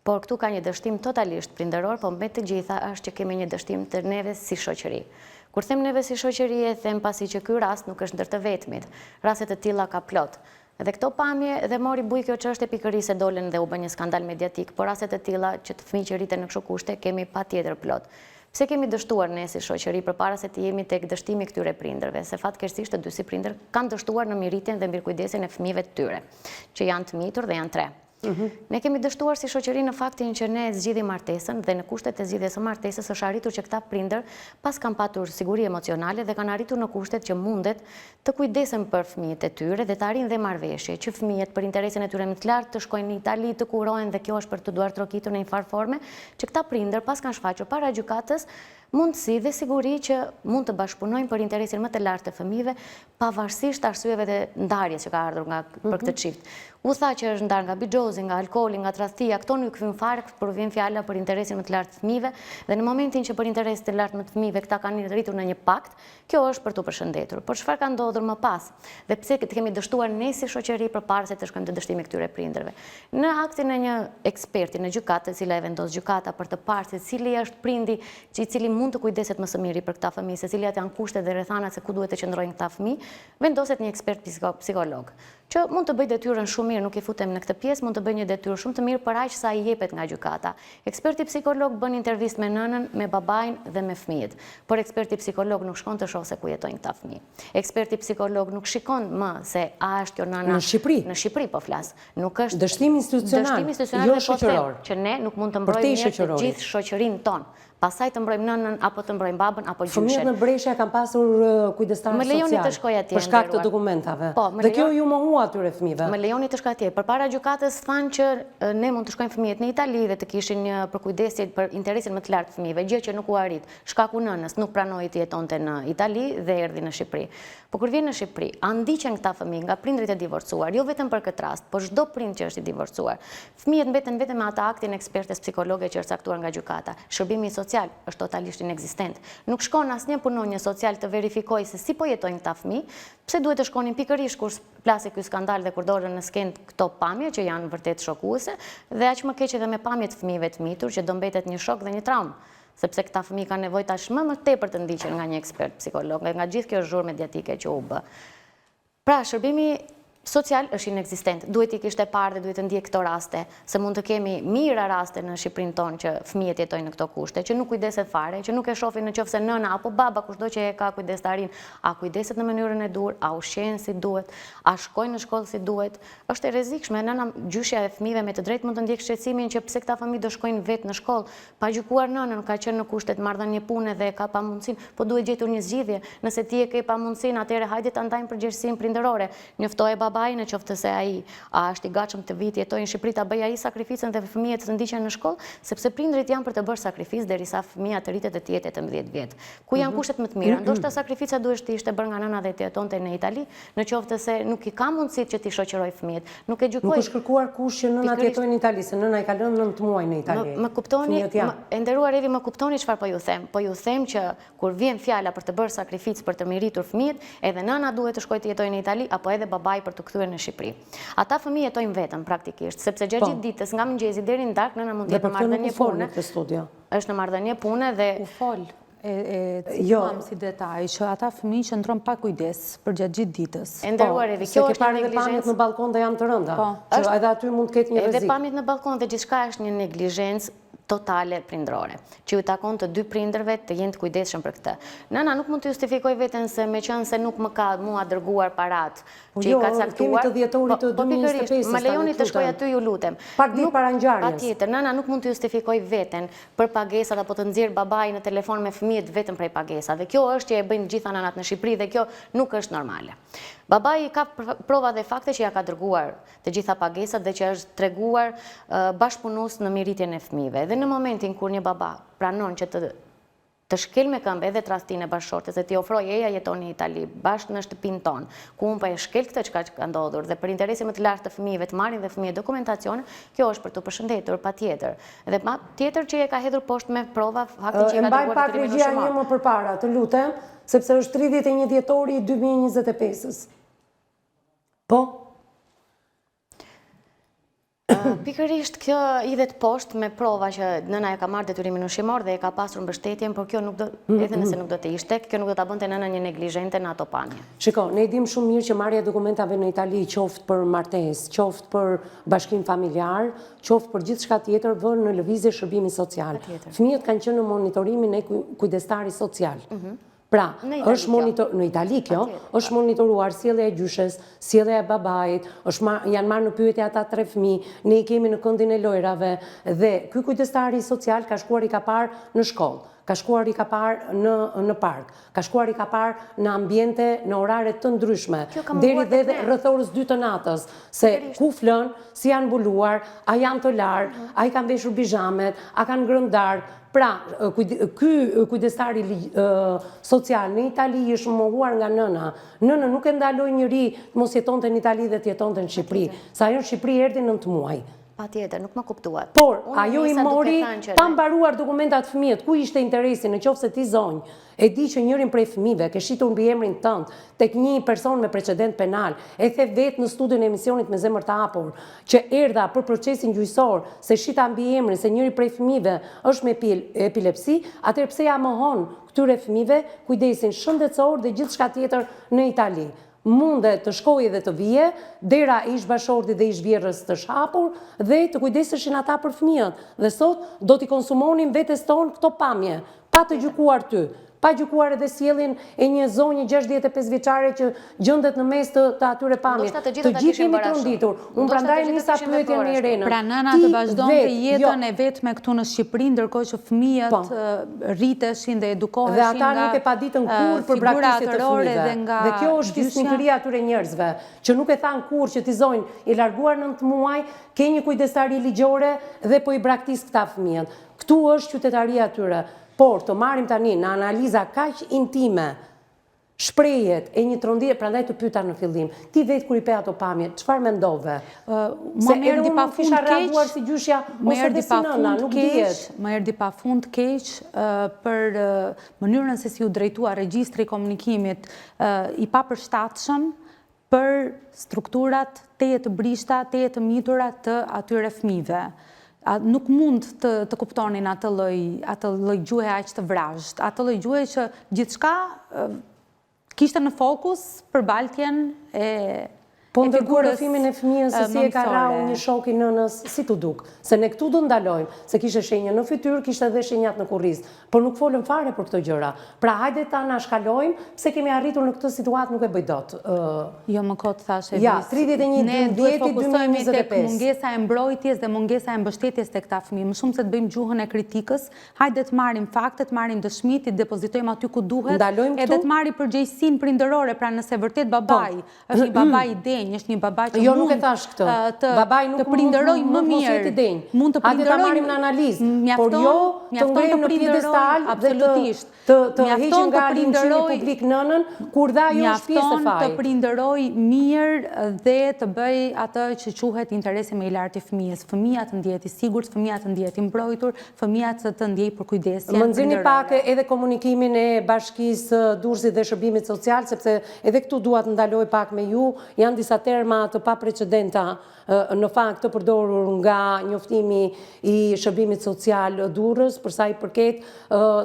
S5: Por këtu ka një dështim totalisht prindëror, po mbi të gjitha është që kemi një dështim të neve si shoqëri. Kur them neve si shoqëri e them pasi që ky rast nuk është ndër të vetmit. Raste të tilla ka plot. Dhe këto pamje dhe mori bujë kjo çështje pikërisht se dolën dhe u bë një skandal mediatik, por raste të tilla që të fëmijë që rriten në kështu kushte kemi patjetër plot. Pse kemi dështuar ne si shoqëri përpara se të jemi tek dështimi i këtyre prindërve, se fatkeqësisht të dy si prindër kanë dështuar në mirërritjen dhe mirëkujdesjen e fëmijëve të tyre, që janë të mitur dhe janë tre. Ne kemi dështuar si shoqëri në faktin që ne zgjidhim martesën dhe në kushtet e zgjidhjes së martesës është arritur që këta prindër paskan patur siguri emocionale dhe kanë arritur në kushtet që mundet të kujdesen për fëmijët e tyre dhe të arrijnë dhe marrëveshje që fëmijët për interesin e tyre më të lartë të shkojnë në Itali të kurohen dhe kjo është për të duartrokitur në një farë forme që këta prindër paskan shfaqur para gjykatës mundësi dhe siguri që mund të bashkëpunojnë për interesin më të lartë të fëmijëve, pavarësisht arsyeve dhe ndarjes që ka ardhur nga për këtë mhm. çift. U tha që është ndarë nga bixhozi, nga alkooli, nga tradhtia, këto nuk hyjnë fare kur vjen fjala për interesin më të lartë të fëmijëve dhe në momentin që për interes të lartë më të fëmijëve këta kanë arritur në një pakt, kjo është për t'u përshëndetur. Por çfarë ka ndodhur më pas? Dhe pse të kemi dështuar ne si shoqëri përpara se të shkojmë te dështimi i këtyre prindërve? Në aktin e një eksperti në gjykatë, të cila e vendos gjykata për të parë se cili është prindi i cili mund të kujdeset më së miri për këta fëmijë, se cilat janë kushtet dhe rrethanat se ku duhet të qëndrojnë këta fëmijë, vendoset një ekspert psikolog, që mund të bëjë detyrën shumë mirë, nuk i futem në këtë pjesë, mund të bëjë një detyrë shumë të mirë për aq sa i jepet nga gjykata. Eksperti psikolog bën intervistë me nënën, me babain dhe me fëmijët. Por eksperti psikolog nuk shkon të shohë se ku jetojnë këta fëmijë. Eksperti psikolog nuk shikon më se a është kjo nëna
S1: në Shqipëri.
S5: Në Shqipëri po flas. Nuk është
S1: dështim institucional,
S5: dështim institucional
S1: jo po shoqëror.
S5: Që ne nuk mund të mbrojmë mirë të gjithë shoqërinë tonë. Pastaj të mbrojmë nënën apo të mbrojmë babën apo
S1: gjyshen. Fëmijët në Brescia kanë pasur kujdestar
S5: social. Më lejoni të shkoj atje.
S1: Për shkak të dokumentave. Po, dhe kjo iu mohua atyre fëmijëve.
S5: Më lejoni të shkoj atje. Përpara gjykatës thanë që ne mund të shkojnë fëmijët në Itali dhe të kishin një përkujdesje për interesin më të lartë të fëmijëve, gjë që nuk u arrit. Shkaku nënës nuk pranoi të jetonte në Itali dhe erdhi në Shqipëri. Po kur vjen në Shqipëri, a ndiqen këta fëmijë nga prindërit e divorcuar, jo vetëm për këtë rast, por çdo prind që është i divorcuar. Fëmijët mbeten vetëm me atë aktin ekspertes psikologe që është caktuar nga gjykata. Shërbimi social është totalisht inekzistent. Nuk shkon asnjë punonjës social të verifikojë se si po jetojnë këta fëmijë, pse duhet të shkonin pikërisht kur plasi ky skandal dhe kur dolën në skenë këto pamje që janë vërtet shokuese dhe aq më keq edhe me pamjet e fëmijëve të mitur që do mbetet një shok dhe një traumë sepse këta fëmijë kanë nevojë tashmë më tepër të ndiqen nga një ekspert psikolog, nga gjithë kjo zhurmë mediatike që u bë. Pra, shërbimi social është inekzistent. Duhet t'i kishte parë dhe duhet të ndjekë këto raste, se mund të kemi mijëra raste në Shqipërinë tonë që fëmijët jetojnë në këto kushte, që nuk kujdeset fare, që nuk e shohin në qoftë se nëna apo baba kushdo që e ka kujdestarinë, a kujdeset në mënyrën e duhur, a ushqehen si duhet, a shkojnë në shkollë si duhet. Është e rrezikshme, nëna gjyshja e fëmijëve me të drejtë mund të ndjekë shqetësimin që pse këta fëmijë do shkojnë vetë në shkollë, Pa gjykuar nënën, ka qenë në kushtet marrëdhënie pune dhe e ka pamundësinë, po duhet gjetur një zgjidhje. Nëse ti e ke pamundësinë, atëherë hajde ta ndajmë përgjegjësinë prindërore. Njoftoje babain në qoftë se ai a është i gatshëm të vijë të jetojë në Shqipëri ta bëjë ai sakrificën dhe fëmijët të ndiqen në shkollë, sepse prindërit janë për të bërë sakrificë derisa fëmija të rritet dhe të jetë 18 vjet. Ku janë mhm. kushtet më të mira? Ndoshta sakrifica duhet të ishte bërë nga nëna dhe të jetonte në Itali, në qoftë se nuk i ka mundësitë që t'i shoqërojë fëmijët.
S1: Nuk e gjykoj. Nuk është kërkuar kush që nëna të jetojë në Itali, se nëna i ka lënë 9 muaj në Itali.
S5: Më kuptoni, e nderuar Evi, më kuptoni çfarë po ju them. Po ju them që kur vjen fjala për të bërë sakrificë për të mirëritur fëmijët, edhe nëna duhet të shkojë të jetojë në Itali apo edhe babai për të. t'u kthyer në Shqipëri. Ata fëmijë jetojnë vetëm praktikisht, sepse gjatë po. gjithë ditës nga mëngjesi deri në darkë nëna mund të jetë në marrëdhënie pune. Është në marrëdhënie pune
S3: dhe u fol e e jo. cituam si detaj që ata fëmijë qëndrojnë pa kujdes përgjatë gjithë
S5: ditës. E nderuar po, Evi, kjo është një
S1: neglizhencë. Pamjet në ballkon dhe janë të rënda. Po. Që edhe aty mund të ketë një
S5: rrezik. Edhe pamjet në ballkon dhe gjithçka është një neglizhencë totale prindërore, që ju takon të dy prindërve të jenë të kujdesshëm për këtë. Nëna nuk mund të justifikojë veten se meqenëse nuk më ka mua dërguar paratë
S1: po
S5: që i
S1: jo,
S5: ka caktuar.
S1: Kemi të dhjetorit të 2025-ës,
S5: po, më lejoni të shkoj aty, ju lutem.
S1: Pak ditë para ngjarjes.
S5: Patjetër, nëna nuk mund të justifikojë veten për pagesat apo të nxjerrë babai në telefon me fëmijët vetëm prej pagesave. Kjo është që e bëjnë gjitha nënat në Shqipëri dhe kjo nuk është normale. Babai ka prova dhe fakte që ia ka dërguar të gjitha pagesat dhe që është treguar bashkëpunues në mirërritjen e fëmijëve. Dhe në momentin kur një baba pranon që të të shkel me këmbë edhe tradhtinë e bashkëshortes dhe t'i ofrojë eja jeto në Itali, bashkë në shtëpinë tonë, ku unë po e shkel këtë çka ka ndodhur dhe për interesin më të lartë të fëmijëve të marrin dhe fëmijët dokumentacione, kjo është për t'u përshëndetur patjetër. Dhe patjetër që e ka hedhur poshtë me prova faktin që i ka
S1: dërguar E mbaj pak regjia një më përpara, të lutem, sepse është 31 dhjetori i 2025-ës. Po?
S5: Pikërisht kjo hidhet poshtë me prova që nëna e ka marrë detyrimin ushqimor dhe e ka pasur mbështetjen, por kjo nuk do, edhe nëse nuk do të ishte, kjo nuk do ta bënte nënën një neglizhente në ato pamje.
S1: Shiko, ne e dimë shumë mirë që marrja e dokumentave në Itali, qoftë për martesë, qoftë për bashkim familjar, qoftë për gjithçka tjetër, vë në lëvizje shërbimin social. Fëmijët kanë qenë në monitorimin e kujdestarit social. Mhm. Pra, është monitor, në Itali kjo, është monitoruar sjellja e gjyshes, sjellja e babait, është janë marrë në pyetje ata tre fëmijë, ne i kemi në këndin e lojrave dhe ky kujdestari social ka shkuar i ka parë në shkollë, ka shkuar i ka parë në në park, ka shkuar i ka parë në ambiente, në orare të ndryshme, deri dhe rreth orës 2 të natës, se ku flënë, si janë mbuluar, a janë të larë, mhm. a i kanë veshur bizhamet, a kanë ngrënë darkë, Pra, ky kujdestari social në Itali i është mohuar nga nëna. Nënën nuk e ndaloi njeri të mos jetonte në Itali dhe të jetonte në Shqipëri. Se ajo në Shqipëri erdhi 9
S5: muaj. Patjetër, nuk më
S1: kuptuat. Por, ajo i mori pa mbaruar dokumentat fëmijët, ku ishte interesi në qoftë se ti zonjë, E di që njërin prej fëmijëve ke shitur mbi emrin tënd tek një person me precedent penal, e the vetë në studion e emisionit me zemër të hapur, që erdha për procesin gjyqësor se shita mbi emrin se njëri prej fëmijëve është me epilepsi, atëherë pse ia mohon këtyre fëmijëve kujdesin shëndetësor dhe gjithçka tjetër në Itali? Munde të shkoje dhe të vije, dera e ish-bashkëshortit dhe ish-vjehrrës është hapur dhe të kujdeseshin ata për fëmijët. Dhe sot do t'i konsumonim vetes tonë këto pamje, pa të gjykuar ty, pa gjykuar edhe sjelljen e një zonje 65 vjeçare që gjendet në mes të të atyre pamje.
S5: Të gjithë
S1: jemi tronditur. Unë prandaj nisa pyetjen me Irenën.
S3: Pra nëna të vazhdonte jetën e vetme këtu në Shqipëri, ndërkohë që fëmijët po. Rriteshin dhe edukoheshin
S1: nga Dhe ata nuk e paditën kurrë për braktisje të fëmijëve. Dhe kjo është fisnikëria e atyre njerëzve, që nuk e thanë kurrë që ti zonjë je larguar 9 muaj, ke një kujdestari ligjore dhe po i braktis këta fëmijët. Këtu është qytetaria e tyre. Por të marrim tani në analiza kaq intime Shprehjet e një tronditje, prandaj të pyeta në fillim, ti vetë kur i pe ato pamje, çfarë mendove?
S3: Se edhe unë mund
S1: kisha reaguar si gjyshja ose edhe si nëna, nuk dihet.
S3: Më erdhi pafund keq për mënyrën se si u drejtua regjistri i komunikimit i papërshtatshëm për strukturat tejet të brishta, tejet të mitura të atyre fëmijëve. Nuk mund të, të kuptonin atë lloj, atë lloj gjuhe aq të vrazhdë, atë lloj gjuhe që gjithçka kishte në fokus përbaltjen e
S1: Po ndërkohë rrëfimin e fëmijës se si e ka rrahur një shok i nënës, si t'u duk? Se ne këtu do ndalojmë, se kishte shenjë në fytyrë, kishte edhe shenjat në kurriz. Por nuk folëm fare për këto gjëra. Pra hajde ta anashkalojmë, pse kemi arritur në këtë situatë nuk e bëj dot.
S3: Jo më kot thashë
S1: Evis. Ja, 31
S3: Ne duhet fokusohemi tek mungesa e mbrojtjes dhe mungesa e mbështetjes tek këta fëmijë. Më shumë se të bëjmë gjuhën e kritikës, hajde të marrim fakte, të marrim dëshmi, t'i depozitojmë aty ku duhet, edhe të marrim përgjegjësinë prindërore, pra nëse vërtet babai po. Është një baba i denjë, është një baba që
S1: jo, nuk e thashë këtë.
S3: Të
S1: babai nuk
S3: të prindërojë më
S1: mirë. Mund të prindërojë. Ta marrim në analizë, por jo të ngremë në piedestal dhe të të të heqim nga linçimi publik nënën kur dhe ajo është pjesë e
S3: fajit. Mjafton të prindërojë mirë dhe të bëjë atë që quhet interesi më i lartë i fëmijës. Fëmija të ndihet i sigurt, fëmija të ndihet i mbrojtur, fëmija të të ndjejë përkujdesjen
S1: Më nxirrni pak edhe komunikimin e Bashkisë së Durrësit dhe Shërbimit Social, sepse edhe këtu dua të ndaloj pak me ju, janë disa. disa terma të paprecedenta në fakt të përdorur nga njoftimi i shërbimit social Durrës, për sa i përket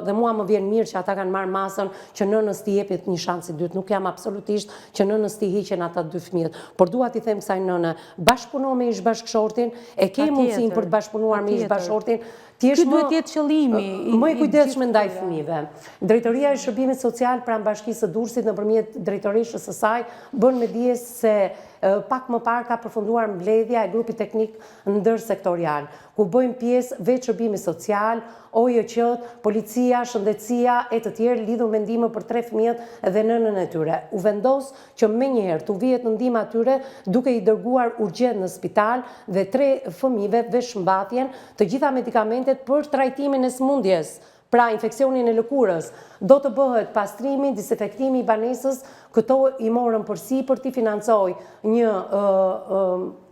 S1: dhe mua më vjen mirë që ata kanë marrë masën që nënës t'i jepet një shans i dytë. Nuk jam absolutisht që nënës t'i hiqen ata dy fëmijët, por dua t'i them kësaj nëne, bashkëpuno me ish bashkëshortin, e ke mundësinë për të bashkëpunuar me ish bashkëshortin,
S3: Të jesh duhet të jetë qëllimi
S1: më i kujdesshme ndaj fëmijëve. Drejtoria e Shërbimit Social pranë Bashkisë së Durrësit nëpërmjet drejtoreshës së saj bën me dije se pak më parë ka përfunduar mbledhja e grupit teknik ndërsektorial, ku bëjnë pjesë vetë Shërbimi Social, OJQ-të, policia, shëndetësia e të tjerë lidhur me ndihmë për tre fëmijët dhe nënën e tyre. U vendos që menjëherë t'u vihet në ndihmë atyre duke i dërguar urgjent në spital dhe tre fëmijëve veshmbathjen, të gjitha medikamentet për trajtimin e sëmundjes, pra infeksionin e lëkurës. Do të bëhet pastrimi, disinfektimi i banesës, këto i morën përsipër t'i financojë një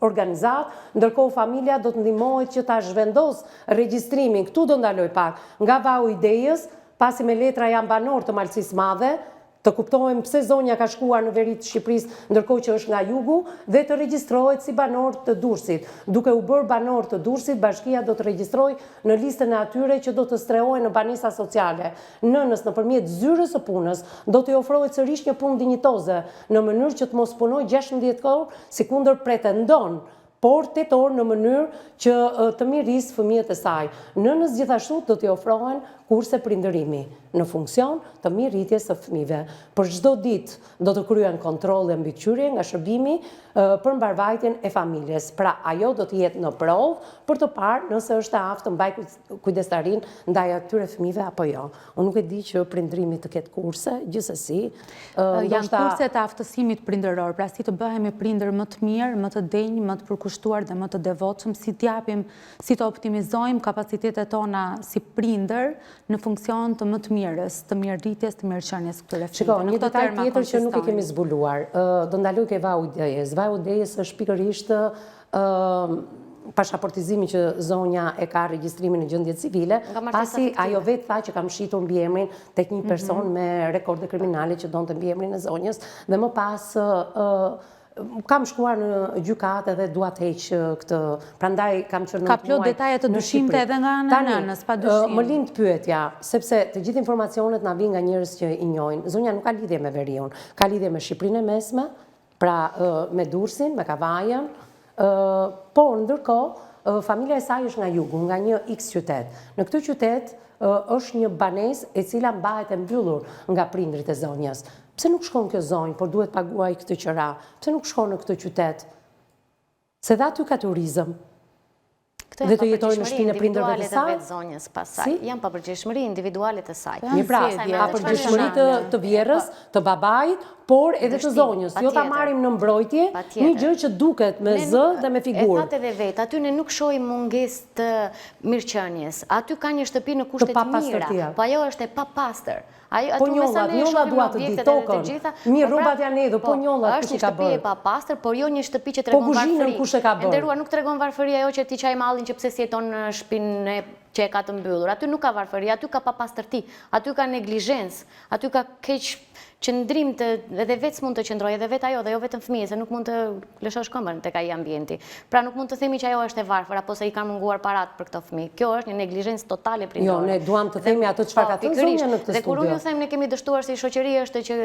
S1: organizatë, ndërkohë familja do të ndihmohet që ta zhvendosë regjistrimin, këtu do ndaloj pak, nga Vau i Dejës, pasi me letra janë banorë të Malësisë së Madhe, Të kuptojmë pse zonja ka shkuar në veri të Shqipërisë ndërkohë që është nga jugu dhe të regjistrohet si banor të Durrësit. Duke u bërë banor të Durrësit, bashkia do të regjistrojë në listën e atyre që do të strehohen në banesa sociale. Nënës nëpërmjet zyrës së punës do t'i ofrohet sërish një punë dinjitoze, në mënyrë që të mos punojë 16 orë sikundër pretendon por 8 orë në mënyrë që të mirërrisë fëmijët e saj. Nënës gjithashtu do t'i ofrohen kurse prindërimi, në funksion të mirërritjes së fëmijëve. Për çdo ditë do të kryhen kontrolle mbikëqyrje nga shërbimi për mbarëvajtjen e familjes. Pra ajo do të jetë në provë për të parë nëse është e aftë të mbajë kujdestarinë ndaj atyre fëmijëve apo jo. Unë nuk e di që prindërimi të ketë kurse, gjithsesi.
S3: Janë kurse të aftësimit prindëror, pra si të bëhemi prindër më të mirë, më të denjë, më të përkushtuar dhe më të devotshëm, si t'japim, si të optimizojmë kapacitetet tona si prindër në funksion të më të mirës, të mirërritjes, të mirëqenies së këtyre
S1: fëmijëve. Shiko, një detaj tjetër që nuk e kemi zbuluar, do ndaloj ke Vau i Dejës. Vau i Dejës është pikërisht pashaportizimi që zonja e ka regjistrimin në gjendje civile, pasi ajo vetë tha që kam shitur mbiemrin tek një person mhm. me rekorde kriminale që donte mbiemrin e zonjës, dhe më pas kam shkuar në gjykatë edhe dua të heq këtë, prandaj kam qenë
S3: në Ka plot detaje të dyshimta edhe nga ana e nënës, pa dyshim.
S1: Më lind pyetja, sepse të gjithë informacionet na vijnë nga njerëz që i njohin. Zonja nuk ka lidhje me veriun, ka lidhje me Shqipërinë e Mesme, Pra me Durrësin, me Kavajën, por ndërkohë familja e saj është nga jugu, nga një X qytet. Në këtë qytet është një banesë e cila mbahet e mbyllur nga prindërit e zonjës. Pse nuk shkon kjo zonjë, por duhet paguajë këtë qera? Pse nuk shkon në këtë qytet? Se dhe aty ka turizëm.
S5: Këto janë papërgjegjshmëri individuale të vetë zonjës pastaj. Janë papërgjegjshmëri individuale të saj.
S1: Mirë pra, papërgjegjshmëri të, të vjehrrës, të babait, por edhe të zonjës. Jo ta marrim në mbrojtje një gjë që duket me zë dhe me figurë.
S5: E thatë edhe vetë, aty ne nuk shohim mungesë të mirëqenies. Aty ka një shtëpi në kushte të mira, po ajo është e papastër.
S1: Po njollat, njollat dua të di, tokën. Mirë, po pra, rrobat janë hedhur, po, po njollat kush i ka bërë?
S5: Është një shtëpi e papastër, por jo një shtëpi që tregon
S1: varfëri. Po kuzhinën kush e ka
S5: bërë? E nderuar, nuk tregon varfëri ajo që ti qaj mallin që pse s'jeton në shpinë që e ka të mbyllur. Aty nuk ka varfëri, aty ka papastërti, aty ka neglizhencë, aty ka keq qëndrim të edhe vetë s'mund të qëndrojë, edhe vetë ajo dhe jo vetëm fëmijët, se nuk mund të lëshosh këmbën tek ai ambienti. Pra nuk mund të themi që ajo është e varfër apo se i kanë munguar paratë për këto fëmijë. Kjo është një neglizhencë totale
S1: prindërore. Jo, ne duam të themi atë çfarë ka thënë zonja në këtë
S5: studio. Dhe kur unë ju them ne kemi dështuar si shoqëri është që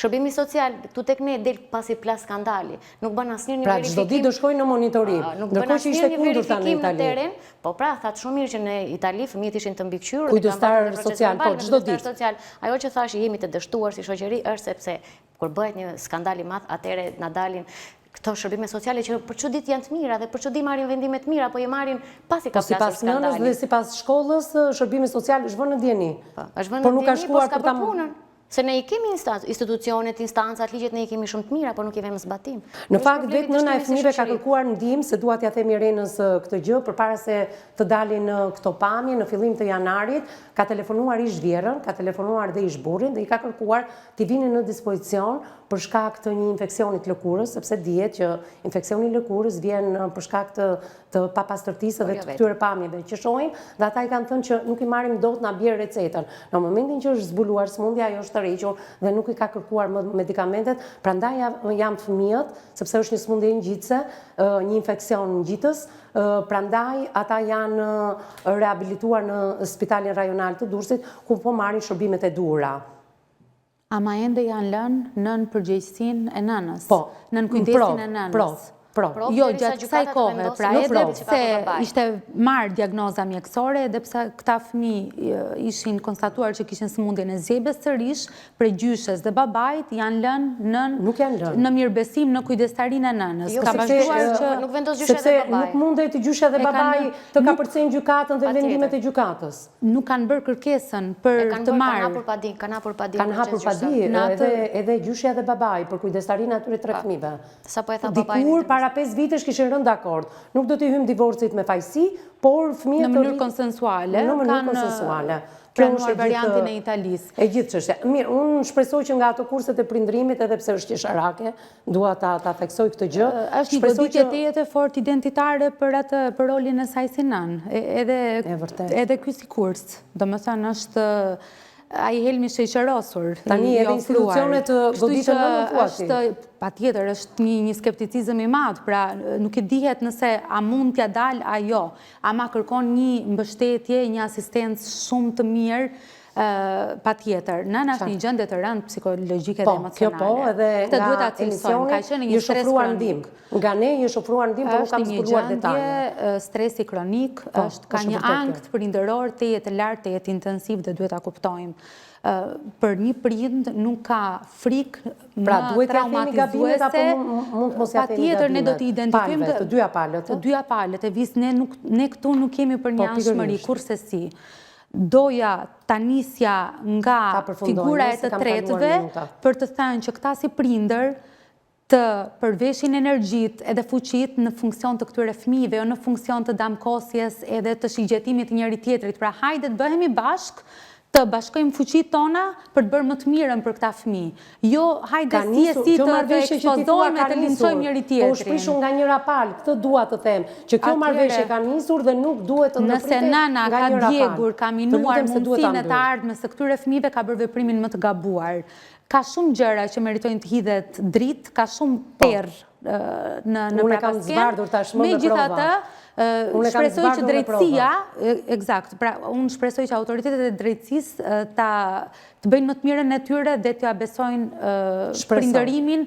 S5: shërbimi social këtu tek ne del pasi plas skandali. Nuk bën asnjë
S1: një verifikim. Pra çdo ditë do shkojnë në monitorim. Nuk bën asnjë një verifikim
S5: në terren. Po pra, thatë shumë mirë që në Itali fëmijët ishin të mbikëqyrur
S1: dhe kanë pasur proces social, po çdo ditë.
S5: Social. Ajo që thashë jemi të dështuar si shoqëri është sepse kur bëhet një skandal i madh, atëherë na dalin këto shërbime sociale që për çudi janë të mira dhe për çudi marrin vendime të mira, po i marrin pasi ka
S1: po plasur skandali. Sipas nënës dhe sipas shkollës, shërbimi social është vënë në dijeni.
S5: Po, është vënë në dijeni, po s'ka bërë punën. Se ne i kemi institucionet, instancat, ligjet ne i kemi shumë të mira, por nuk i vëmë
S1: zbatim. Në fakt, vetë nëna e fëmijëve ka kërkuar ndihmë, se dua t'ia them Irenës këtë gjë, përpara se të dalin këto pamje, në fillim të janarit, ka telefonuar ish vjehrrën, ka telefonuar dhe ish burrin dhe i ka kërkuar t'i vinin në dispozicion për shkak të një infeksioni të lëkurës, sepse dihet që infeksioni i lëkurës vjen për shkak të të papastërtisë dhe jo të këtyre pamjeve që shohim, dhe ata i kanë thënë që nuk i marrim dot na bjerë recetën. Në momentin që është zbuluar sëmundja, ajo është tërhequr dhe nuk i ka kërkuar më medikamentet, prandaj janë fëmijët, sepse është një sëmundje ngjitëse, një infeksion ngjitës, prandaj ata janë rehabilituar në spitalin rajonal të Durrësit, ku po marrin shërbimet e duhura.
S3: Ama ende janë lënë nën përgjegjësinë e nënës, po, nën kujdesin e nënës.
S1: Po,
S3: po. Jo, gjatë kësaj kohe, pra edhe pse ishte marrë diagnoza mjekësore, edhe pse këta fëmijë ishin konstatuar që kishin sëmundjen e zgjebes sërish, prej gjyshes dhe babait janë lënë nën
S1: Nuk janë lënë.
S3: Në mirëbesim në kujdestarinë e nënës.
S5: Jo, ka vazhduar
S1: që
S5: nuk vendos gjyshja dhe
S1: babai. Sepse nuk mundet gjyshja dhe babai të kapërcejnë gjykatën dhe vendimet e gjykatës.
S3: Nuk kanë bërë kërkesën për të marrë.
S5: Kanë hapur padi, kanë hapur padi.
S1: Kanë hapur padi, edhe edhe gjyshja dhe babai për kujdestarinë e atyre tre fëmijëve.
S5: Sapo e tha babai.
S1: Dikur para 5 vitesh kishin rënë dakord. Nuk do t'i hyjmë divorcit me fajësi, por fëmijët
S3: në mënyrë konsensuale,
S1: në mënyrë konsensuale.
S3: Kjo është variantin e Italisë.
S1: E gjithë çështja. Mirë, unë shpresoj që nga ato kurset e prindërimit edhe pse është qesharake, dua ta ta theksoj këtë gjë.
S3: Është një goditje tejet e fortë identitare për atë për rolin e saj si nënë. Edhe edhe ky si kurs, domethënë është ai helmi i sheqerosur.
S1: Tani edhe institucionet goditën nënën thua
S3: ti. Është patjetër është një një skepticizëm i madh, pra nuk i dihet nëse a mund t'ia dalë a jo. Ama kërkon një mbështetje, një asistencë shumë të mirë Patjetër, nëna është në një gjendje të rëndë psikologjike dhe
S1: po, emocionale. Po, kjo po, edhe
S3: nga duhet ta cilësojmë, ka qenë një stres
S1: kronik. Nga ne i është ofruar ndihmë, por nuk kam zbuluar
S3: detaje. Është një gjendje stresi kronik, po, është ka një ankth prindëror tejet të lartë, tejet intensiv dhe duhet ta kuptojmë. Për një prind nuk ka frikë
S1: pra, më traumatizuese, mund të mos ia themi
S3: gabimet. ne do t'i identifikojmë
S1: të dyja palët.
S3: Të dyja palët, e vis ne nuk ne këtu nuk jemi për po, njëanshmëri kurrsesi. Doja ta nisja nga figura e të tretëve për të thënë që këta si prindër të përveshin energjitë edhe fuqitë në funksion të këtyre fëmijëve, jo në funksion të damkosjes edhe të shigjetimit të njëri-tjetrit. Pra hajde të bëhemi bashkë, të bashkojmë fuqitë tona për të bërë më të mirën për këta fëmijë. Jo, hajde si e si të të ekspozojmë e të linçojmë njëri-tjetrin.
S1: Po u shprishur nga njëra palë, këtë dua të them, që kjo marrëveshje ka nisur dhe nuk duhet të ndërpritet
S3: nga njëra palë. Nëse nëna ka djegur, ka minuar mundësinë e të ardhmes së këtyre fëmijëve, ka bërë veprimin më të gabuar. Ka shumë gjëra që meritojnë të hidhet dritë, ka shumë po. terr në në
S1: prapaskenë.
S3: Megjithatë, shpresoj që drejtësia, ekzakt, pra unë shpresoj që autoritetet e drejtësisë ta të bëjnë më të mirën e tyre dhe t'ia besojnë prindërimin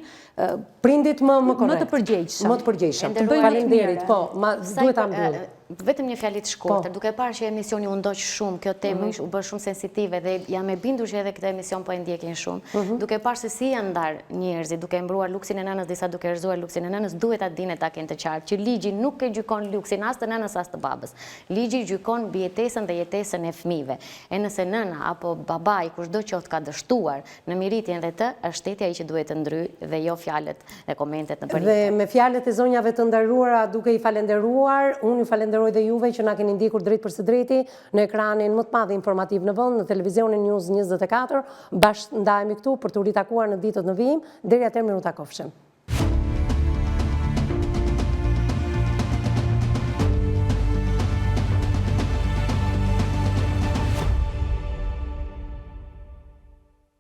S1: prindit më më
S3: korrekt. Më të përgjegjshëm.
S1: Më të përgjegjshëm. Të bëjnë Faleminderit. Po, ma duhet ta mbyll.
S5: Vetëm një fjali të shkurtër, po. duke parë që emisioni u ndoq shumë, kjo temë mhm. u bë shumë sensitive dhe jam e bindur që edhe këtë emision po e ndjekin shumë, mhm. duke parë se si janë ndarë njerëzit, duke mbruar luksin e nënës, disa duke rrëzuar luksin e nënës, duhet ta dinë e ta kenë të qartë që ligji nuk e gjykon luksin as të nënës as të babës. Ligji gjykon mbijetesën dhe jetesën e fëmijëve. E nëse nëna apo babai kushdo qoftë ka dështuar në mirritjen dhe të, është shteti ai që duhet të ndryjë dhe jo fjalët dhe komentet
S1: nëpër internet. Dhe me fjalët e zonjave të nderuara duke i falenderuar, unë ju falenderoj dhe juve që na keni ndjekur drejtpërsëdrejti në ekranin më të madh informativ në vend, në televizionin News 24, bashkë ndahemi këtu për t'u ritakuar në ditët në vijim, deri atëherë mirë u takofshim.